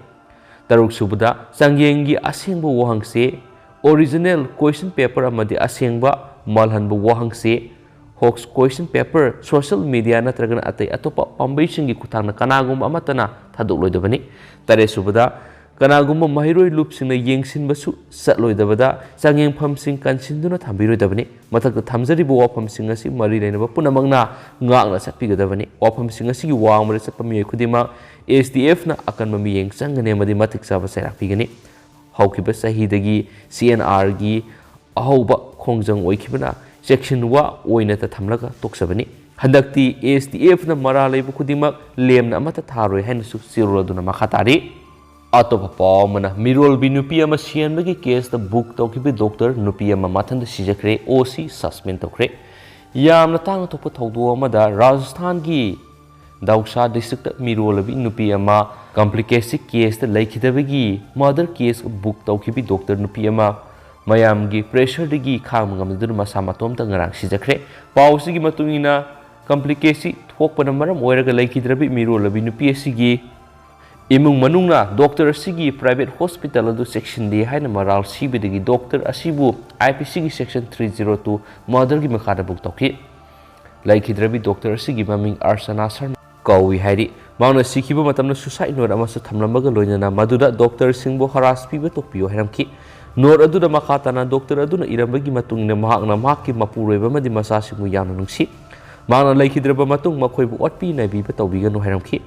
ꯇꯔꯨꯛꯁꯨꯕꯗ, ꯆꯥꯡꯌꯦꯡꯒꯤ ꯑꯁꯦꯡꯕ ꯋꯥꯍꯪꯁꯤ original question paper ꯑꯃꯗꯤ ꯑꯁꯦꯡꯕ ꯃꯥꯜꯍꯟꯕ ꯋꯥꯍꯪꯁꯤ hoax question paper, social media ꯅꯠꯇ꯭ꯔꯒꯅ ꯑꯇꯩ ꯑꯇꯣꯞꯄ ꯄꯥꯝꯕꯩꯁꯤꯡꯒꯤ ꯈꯨꯠꯊꯥꯡꯗ ꯀꯅꯥꯒꯨꯝꯕ ꯑꯃꯠꯇꯅ ꯊꯥꯗꯣꯛꯂꯣꯏꯗꯕꯅꯤ꯫ ꯇꯔꯦꯠꯁꯨꯕꯗ, ꯀꯅꯥꯒꯨꯝꯕ ꯃꯍꯩꯔꯣꯏ ꯂꯨꯞꯁꯤꯡꯅ ꯌꯦꯡꯁꯤꯟꯕꯁꯨ ꯆꯠꯂꯣꯏꯗꯕꯗ ꯆꯥꯡꯌꯦꯡꯐꯝꯁꯤꯡ ꯀꯟꯁꯤꯟꯗꯨꯅ ꯊꯝꯕꯤꯔꯣꯏꯗꯕꯅꯤ꯫ ꯃꯊꯛꯇ ꯊꯝꯖꯔꯤꯕ ꯋꯥꯐꯝꯁꯤꯡ ꯑꯁꯤ ꯃꯔꯤ ꯂꯩꯅꯕ ꯄꯨꯝꯅꯃꯛꯅ ꯉꯥꯛꯅ ꯆꯠꯄꯤꯒꯗꯕꯅꯤ꯫ ꯋꯥꯐꯝꯁꯤꯡ ꯑꯁꯤꯒꯤ ꯋꯥꯡꯃꯗ ꯆꯠꯄ ꯃꯤꯑꯣꯏ ꯈꯨꯗꯤꯡꯃꯛ SDFꯅ ꯑꯀꯟꯕ ꯃꯤꯠꯌꯦꯡ ꯆꯪꯒꯅꯤ ꯑꯃꯗꯤ ꯃꯇꯤꯛ ꯆꯥꯕ ꯆꯩꯔꯥꯛ ꯄꯤꯒꯅꯤ꯫ ꯍꯧꯈꯤꯕ ꯆꯍꯤꯗꯒꯤ CNRꯒꯤ ꯑꯍꯧꯕ ꯈꯣꯡꯖꯪ ꯑꯣꯏꯈꯤꯕꯅ ꯆꯦꯛꯁꯤꯟꯋꯥ ꯑꯣꯏꯅꯇ ꯊꯝꯂꯒ ꯇꯣꯛꯆꯕꯅꯤ꯫ ꯍꯟꯗꯛꯇꯤ SDFꯅ ꯃꯔꯥꯜ ꯂꯩꯕ ꯈꯨꯗꯤꯡꯃꯛ ꯂꯦꯝꯅ ꯑꯃꯠꯇ ꯊꯥꯔꯣꯏ ꯍꯥꯏꯅꯁꯨ ꯆꯦꯔꯣꯜ ꯑꯗꯨꯅ ꯃꯈꯥ ꯇꯥꯔꯤ꯫ ꯑꯇꯣꯞꯄ ꯄꯥꯎ ꯑꯃꯅ, ꯃꯤꯔꯣꯜꯕꯤ ꯅꯨꯄꯤ ꯑꯃ ꯁꯤꯍꯟꯕꯒꯤ caseꯇ book ꯇꯧꯈꯤꯕ doctor ꯅꯨꯄꯤ ꯑꯃ ꯃꯊꯟꯇ ꯁꯤꯖꯈ꯭ꯔꯦ, OC suspend ꯇꯧꯈ꯭ꯔꯦ꯫ ꯌꯥꯝꯅ ꯇꯥꯡꯅ ꯊꯣꯛꯄ ꯊꯧꯗꯣꯛ ꯑꯃꯗ ꯔꯥꯖꯁꯊꯥꯟꯒꯤ ꯗꯧꯁꯥ districtꯇ ꯃꯤꯔꯣꯜꯂꯕꯤ ꯅꯨꯄꯤ ꯑꯃ complicacy caseꯇ ꯂꯩꯈꯤꯗꯕꯒꯤ murder case book ꯇꯧꯈꯤꯕꯤ doctor ꯅꯨꯄꯤ ꯑꯃ ꯃꯌꯥꯝꯒꯤ pressureꯗꯒꯤ ꯈꯥꯡꯕ ꯉꯝꯗꯨꯅ ꯃꯁꯥ ꯃꯇꯣꯝꯇ ꯉꯔꯥꯡ ꯁꯤꯖꯈ꯭ꯔꯦ꯫ ꯄꯥꯎꯁꯤꯒꯤ ꯃꯇꯨꯡ ꯏꯟꯅ, complicacy ꯊꯣꯛꯄꯅ ꯃꯔꯝ ꯑꯣꯏꯔꯒ ꯂꯩꯈꯤꯗ꯭ꯔꯕꯤ ꯃꯤꯔꯣꯜꯂꯕꯤ ꯅꯨꯄꯤ ꯑꯁꯤꯒꯤ ꯏꯃꯨꯡ ꯃꯅꯨꯡꯅ doctor ꯑꯁꯤꯒꯤ private hospital ꯑꯗꯨ ꯆꯦꯛꯁꯤꯟꯗꯦ ꯍꯥꯏꯅ ꯃꯔꯥꯜ ꯁꯤꯕꯗꯒꯤ doctor ꯑꯁꯤꯕꯨ IPCꯒꯤ section three zero two murderꯒꯤ ꯃꯈꯥꯗ book ꯇꯧꯈꯤ꯫ ꯂꯩꯈꯤꯗ꯭ꯔꯕꯤ doctor ꯑꯁꯤꯒꯤ ꯃꯃꯤꯡ ꯑꯔꯆꯅꯥ ꯁꯔꯃ ꯀꯧꯏ ꯍꯥꯏꯔꯤ꯫ ꯃꯍꯥꯛꯅ ꯁꯤꯈꯤꯕ ꯃꯇꯝꯗ suicide note ꯑꯃꯁꯨ ꯊꯝꯂꯝꯕꯒ ꯂꯣꯏꯅꯅ ꯃꯗꯨꯗ doctorꯁꯤꯡꯕꯨ harass ꯄꯤꯕ ꯇꯣꯛꯄꯤꯌꯨ ꯍꯥꯏꯔꯝꯈꯤ꯫ Note ꯑꯗꯨꯗ ꯃꯈꯥ ꯇꯥꯅ doctor ꯑꯗꯨꯅ ꯏꯔꯝꯕꯒꯤ ꯃꯇꯨꯡ ꯏꯟꯅ ꯃꯍꯥꯛꯅ ꯃꯍꯥꯛꯀꯤ ꯃꯄꯨꯔꯣꯏꯕ ꯑꯃꯗꯤ ꯃꯆꯥꯁꯤꯡꯕꯨ ꯌꯥꯝꯅ ꯅꯨꯡꯁꯤ꯫ ꯃꯍꯥꯛꯅ ꯂꯩꯈꯤꯗ꯭ꯔꯕ ꯃꯇꯨꯡ ꯃꯈꯣꯏꯕꯨ ꯑꯣꯠꯄꯤ ꯅꯩꯕꯤꯕ ꯇꯧꯕꯤꯒꯅꯨ ꯍꯥꯏꯔꯝꯈꯤ꯫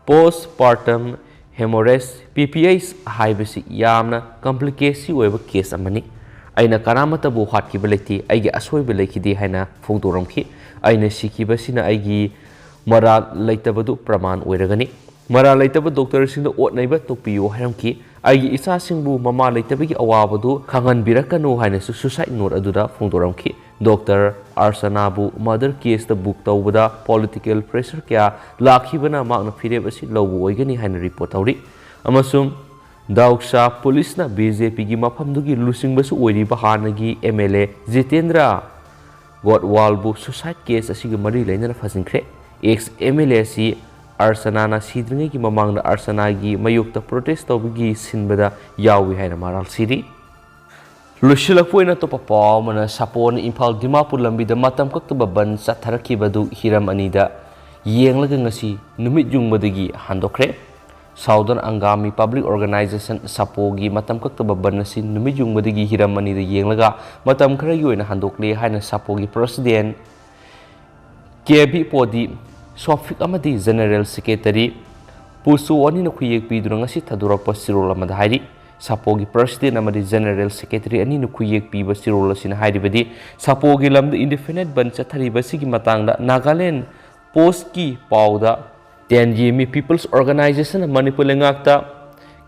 Postpartum hemorrhage, PPH ꯍꯥꯏꯕꯁꯤ ꯌꯥꯝꯅ complicacy ꯑꯣꯏꯕ case ꯑꯃꯅꯤ꯫ ꯑꯩꯅ ꯀꯅꯥꯃꯠꯇꯕꯨ ꯍꯥꯠꯈꯤꯕ ꯂꯩꯇꯦ, ꯑꯩꯒꯤ ꯑꯁꯣꯏꯕ ꯂꯩꯈꯤꯗꯦ ꯍꯥꯏꯅ ꯐꯣꯡꯗꯣꯔꯝꯈꯤ꯫ ꯑꯩꯅ ꯁꯤꯈꯤꯕꯁꯤꯅ ꯑꯩꯒꯤ ꯃꯔꯥꯜ ꯂꯩꯇꯕꯗꯨ ꯄ꯭ꯔꯃꯥꯟ ꯑꯣꯏꯔꯒꯅꯤ꯫ ꯃꯔꯥꯜ ꯂꯩꯇꯕ doctorꯁꯤꯡꯗ ꯑꯣꯠ ꯅꯩꯕ ꯇꯣꯛꯄꯤꯌꯨ ꯍꯥꯏꯔꯝꯈꯤ꯫ ꯑꯩꯒꯤ ꯏꯆꯥꯁꯤꯡꯕꯨ ꯃꯃꯥ ꯂꯩꯇꯕꯒꯤ ꯑꯋꯥꯕꯗꯨ ꯈꯪꯍꯟꯕꯤꯔꯛꯀꯅꯨ ꯍꯥꯏꯅꯁꯨ suicide note ꯑꯗꯨꯗ ꯐꯣꯡꯗꯣꯔꯝꯈꯤ꯫ Doctor ꯑꯔꯆꯅꯥꯕꯨ murder caseꯇ book ꯇꯧꯕꯗ political pressure ꯀꯌꯥ ꯂꯥꯛꯈꯤꯕꯅ ꯃꯍꯥꯛꯅ ꯐꯤꯔꯦꯞ ꯑꯁꯤ ꯂꯧꯕ ꯑꯣꯏꯒꯅꯤ ꯍꯥꯏꯅ report ꯇꯧꯔꯤ꯫ ꯑꯃꯁꯨꯡ ꯗꯥꯎꯁꯥ ꯄꯨꯂꯤꯁꯅ ꯕꯤ ꯖꯦ ꯄꯤꯒꯤ ꯃꯐꯝꯗꯨꯒꯤ ꯂꯨꯆꯤꯡꯕꯁꯨ ꯑꯣꯏꯔꯤꯕ ꯍꯥꯟꯅꯒꯤ ꯑꯦꯝ ꯑꯦꯜ ꯑꯦ ꯖꯤꯇꯦꯟꯗ꯭ꯔ ꯒꯣꯠꯋꯥꯜꯕꯨ suicide case ꯑꯁꯤꯒ ꯃꯔꯤ ꯂꯩꯅꯅ ꯐꯥꯖꯤꯟꯈ꯭ꯔꯦ꯫ Ex M L A ꯑꯁꯤ ꯑꯔꯆꯅꯥꯅ ꯁꯤꯗ꯭ꯔꯤꯉꯩꯒꯤ ꯃꯃꯥꯡꯗ ꯑꯔꯆꯅꯥꯒꯤ ꯃꯥꯌꯣꯛꯇ protest ꯇꯧꯕꯒꯤ ꯁꯤꯟꯕꯗ ꯌꯥꯎꯏ ꯍꯥꯏꯅ ꯃꯔꯥꯜ ꯁꯤꯔꯤ꯫ ꯂꯣꯏꯁꯤꯜꯂꯛꯄ ꯑꯣꯏꯅ ꯑꯇꯣꯞꯄ ꯄꯥꯎ ꯑꯃꯅ, ꯁꯥꯄꯣꯅ ꯏꯝꯐꯥꯜ ꯗꯤꯃꯥꯄꯨꯔ ꯂꯝꯕꯤꯗ ꯃꯇꯝ ꯀꯛꯇꯕ ꯕꯟ ꯆꯠꯊꯔꯛꯈꯤꯕꯗꯨ ꯍꯤꯔꯝ ꯑꯅꯤꯗ ꯌꯦꯡꯂꯒ ꯉꯁꯤ ꯅꯨꯃꯤꯠ ꯌꯨꯡꯕꯗꯒꯤ ꯍꯟꯗꯣꯛꯈ꯭ꯔꯦ꯫ Southern Angami Public Organization ꯁꯥꯄꯣꯒꯤ ꯃꯇꯝ ꯀꯛꯇꯕ ꯕꯟ ꯑꯁꯤ ꯅꯨꯃꯤꯠ ꯌꯨꯡꯕꯗꯒꯤ ꯍꯤꯔꯝ ꯑꯅꯤꯗ ꯌꯦꯡꯂꯒ ꯃꯇꯝ ꯈꯔꯒꯤ ꯑꯣꯏꯅ ꯍꯟꯗꯣꯛꯂꯦ ꯍꯥꯏꯅ ꯁꯥꯄꯣꯒꯤ president ꯀꯦ ꯕꯤ ꯄꯣꯗꯤ ꯁꯣꯐꯤꯛ ꯑꯃꯗꯤ general secretary ꯄꯨꯁꯨ ꯑꯅꯤꯅ ꯈꯨꯌꯦꯛ ꯄꯤꯗꯨꯅ ꯉꯁꯤ ꯊꯥꯗꯣꯔꯛꯄ ꯆꯦꯔꯣꯜ ꯑꯃꯗ ꯍꯥꯏꯔꯤ꯫ ꯁꯥꯄꯣꯒꯤ president ꯑꯃꯗꯤ general secretary ꯑꯅꯤꯅ ꯈꯨꯌꯦꯛ ꯄꯤꯕ ꯆꯦꯔꯣꯜ ꯑꯁꯤꯅ ꯍꯥꯏꯔꯤꯕꯗꯤ, ꯁꯥꯄꯣꯒꯤ ꯂꯝꯗ indefinite ꯕꯟ ꯆꯠꯊꯔꯤꯕ ꯑꯁꯤꯒꯤ ꯃꯇꯥꯡꯗ Nagaland Postꯀꯤ ꯄꯥꯎꯗ, ꯇꯦꯟꯖꯤꯃꯤ People's Organizationꯅ ꯃꯅꯤꯄꯨꯔ ꯂꯩꯉꯥꯛꯇ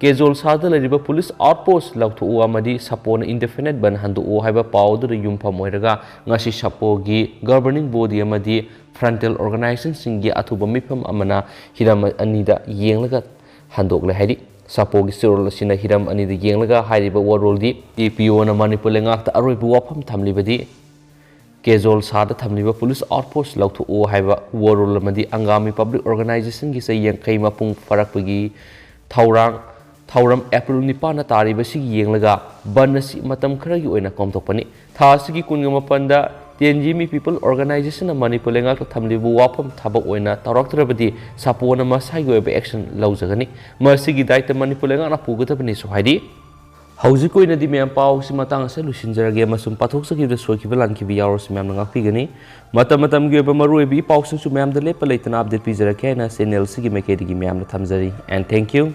ꯀꯦꯖꯣꯜ ꯁꯥꯗ ꯂꯩꯔꯤꯕ police outpost ꯂꯧꯊꯣꯛꯎ ꯑꯃꯗꯤ ꯁꯥꯄꯣꯅ indefinite ꯕꯟ ꯍꯟꯗꯣꯛꯎ ꯍꯥꯏꯕ ꯄꯥꯎ ꯑꯗꯨꯗ ꯌꯨꯝꯐꯝ ꯑꯣꯏꯔꯒ ꯉꯁꯤ ꯁꯥꯄꯣꯒꯤ governing body ꯑꯃꯗꯤ frontal organizationꯁꯤꯡꯒꯤ ꯑꯊꯨꯕ ꯃꯤꯐꯝ ꯑꯃꯅ ꯍꯤꯔꯝ ꯑꯅꯤꯗ ꯌꯦꯡꯂꯒ ꯍꯟꯗꯣꯛꯂꯦ ꯍꯥꯏꯔꯤ꯫ ꯁꯥꯄꯣꯒꯤ ꯆꯦꯔꯣꯜ ꯑꯁꯤꯅ ꯍꯤꯔꯝ ꯑꯅꯤꯗ ꯌꯦꯡꯂꯒ ꯍꯥꯏꯔꯤꯕ ꯋꯥꯔꯣꯜꯗꯤ, ꯇꯤ ꯄꯤ ꯑꯣꯅ ꯃꯅꯤꯄꯨꯔ ꯂꯩꯉꯥꯛꯇ ꯑꯔꯣꯏꯕ ꯋꯥꯐꯝ ꯊꯝꯂꯤꯕꯗꯤ ꯀꯦꯖꯣꯜ ꯁꯥꯗ ꯊꯝꯂꯤꯕ police outpost ꯂꯧꯊꯣꯛꯎ ꯍꯥꯏꯕ ꯋꯥꯔꯣꯜ ꯑꯃꯗꯤ ꯑꯪꯒꯥꯃꯤ Public Organizationꯒꯤ ꯆꯍꯤ ꯌꯥꯡꯈꯩ ꯃꯄꯨꯡ ꯐꯥꯔꯛꯄꯒꯤ ꯊꯧꯔꯥꯡ ꯊꯧꯔꯝ April ꯅꯤꯄꯥꯟꯗ ꯇꯥꯔꯤꯕꯁꯤꯒꯤ ꯌꯦꯡꯂꯒ ꯕꯟ ꯑꯁꯤ ꯃꯇꯝ ꯈꯔꯒꯤ ꯑꯣꯏꯅ ꯀꯣꯝꯊꯣꯛꯄꯅꯤ꯫ ꯊꯥ ꯑꯁꯤꯒꯤ ꯀꯨꯟꯒ ꯃꯥꯄꯟꯗ ꯇꯦꯟꯖꯤꯃꯤ People Organizationꯅ ꯃꯅꯤꯄꯨꯔ ꯂꯩꯉꯥꯛꯇ ꯊꯝꯂꯤꯕ ꯋꯥꯐꯝ ꯊꯕꯛ ꯑꯣꯏꯅ ꯇꯧꯔꯛꯇ꯭ꯔꯕꯗꯤ ꯁꯥꯄꯣꯅ ꯃꯁꯥꯒꯤ ꯑꯣꯏꯕ action ꯂꯧꯖꯒꯅꯤ꯫ ꯃꯁꯤꯒꯤ ꯗꯥꯏꯇ ꯃꯅꯤꯄꯨꯔ ꯂꯩꯉꯥꯛꯅ ꯄꯨꯒꯗꯕꯅꯤꯁꯨ ꯍꯥꯏꯔꯤ꯫ ꯍꯧꯖꯤꯛꯀꯤ ꯑꯣꯏꯅꯗꯤ ꯃꯌꯥꯝ ꯄꯥꯎꯁꯤ ꯃꯇꯥꯡ ꯑꯁꯤꯗ ꯂꯣꯏꯁꯤꯟꯖꯔꯒꯦ ꯑꯃꯁꯨꯡ ꯄꯥꯊꯣꯛꯆꯈꯤꯕꯗ ꯁꯣꯏꯈꯤꯕ ꯂꯥꯟꯈꯤꯕ ꯌꯥꯎꯔꯁꯨ ꯃꯌꯥꯝꯅ ꯉꯥꯛꯄꯤꯒꯅꯤ꯫ ꯃꯇꯝ ꯃꯇꯝꯒꯤ ꯑꯣꯏꯕ ꯃꯔꯨꯑꯣꯏꯕ ꯏ ꯄꯥꯎꯁꯤꯡꯁꯨ ꯃꯌꯥꯝꯗ ꯂꯦꯞꯄ ꯂꯩꯇꯅ update ꯄꯤꯖꯔꯛꯀꯦ ꯍꯥꯏꯅ channel ꯑꯁꯤꯒꯤ ꯃꯥꯏꯀꯩꯗꯒꯤ ꯃꯌꯥꯝꯗ ꯊꯝꯖꯔꯤ꯫ And thank you꯫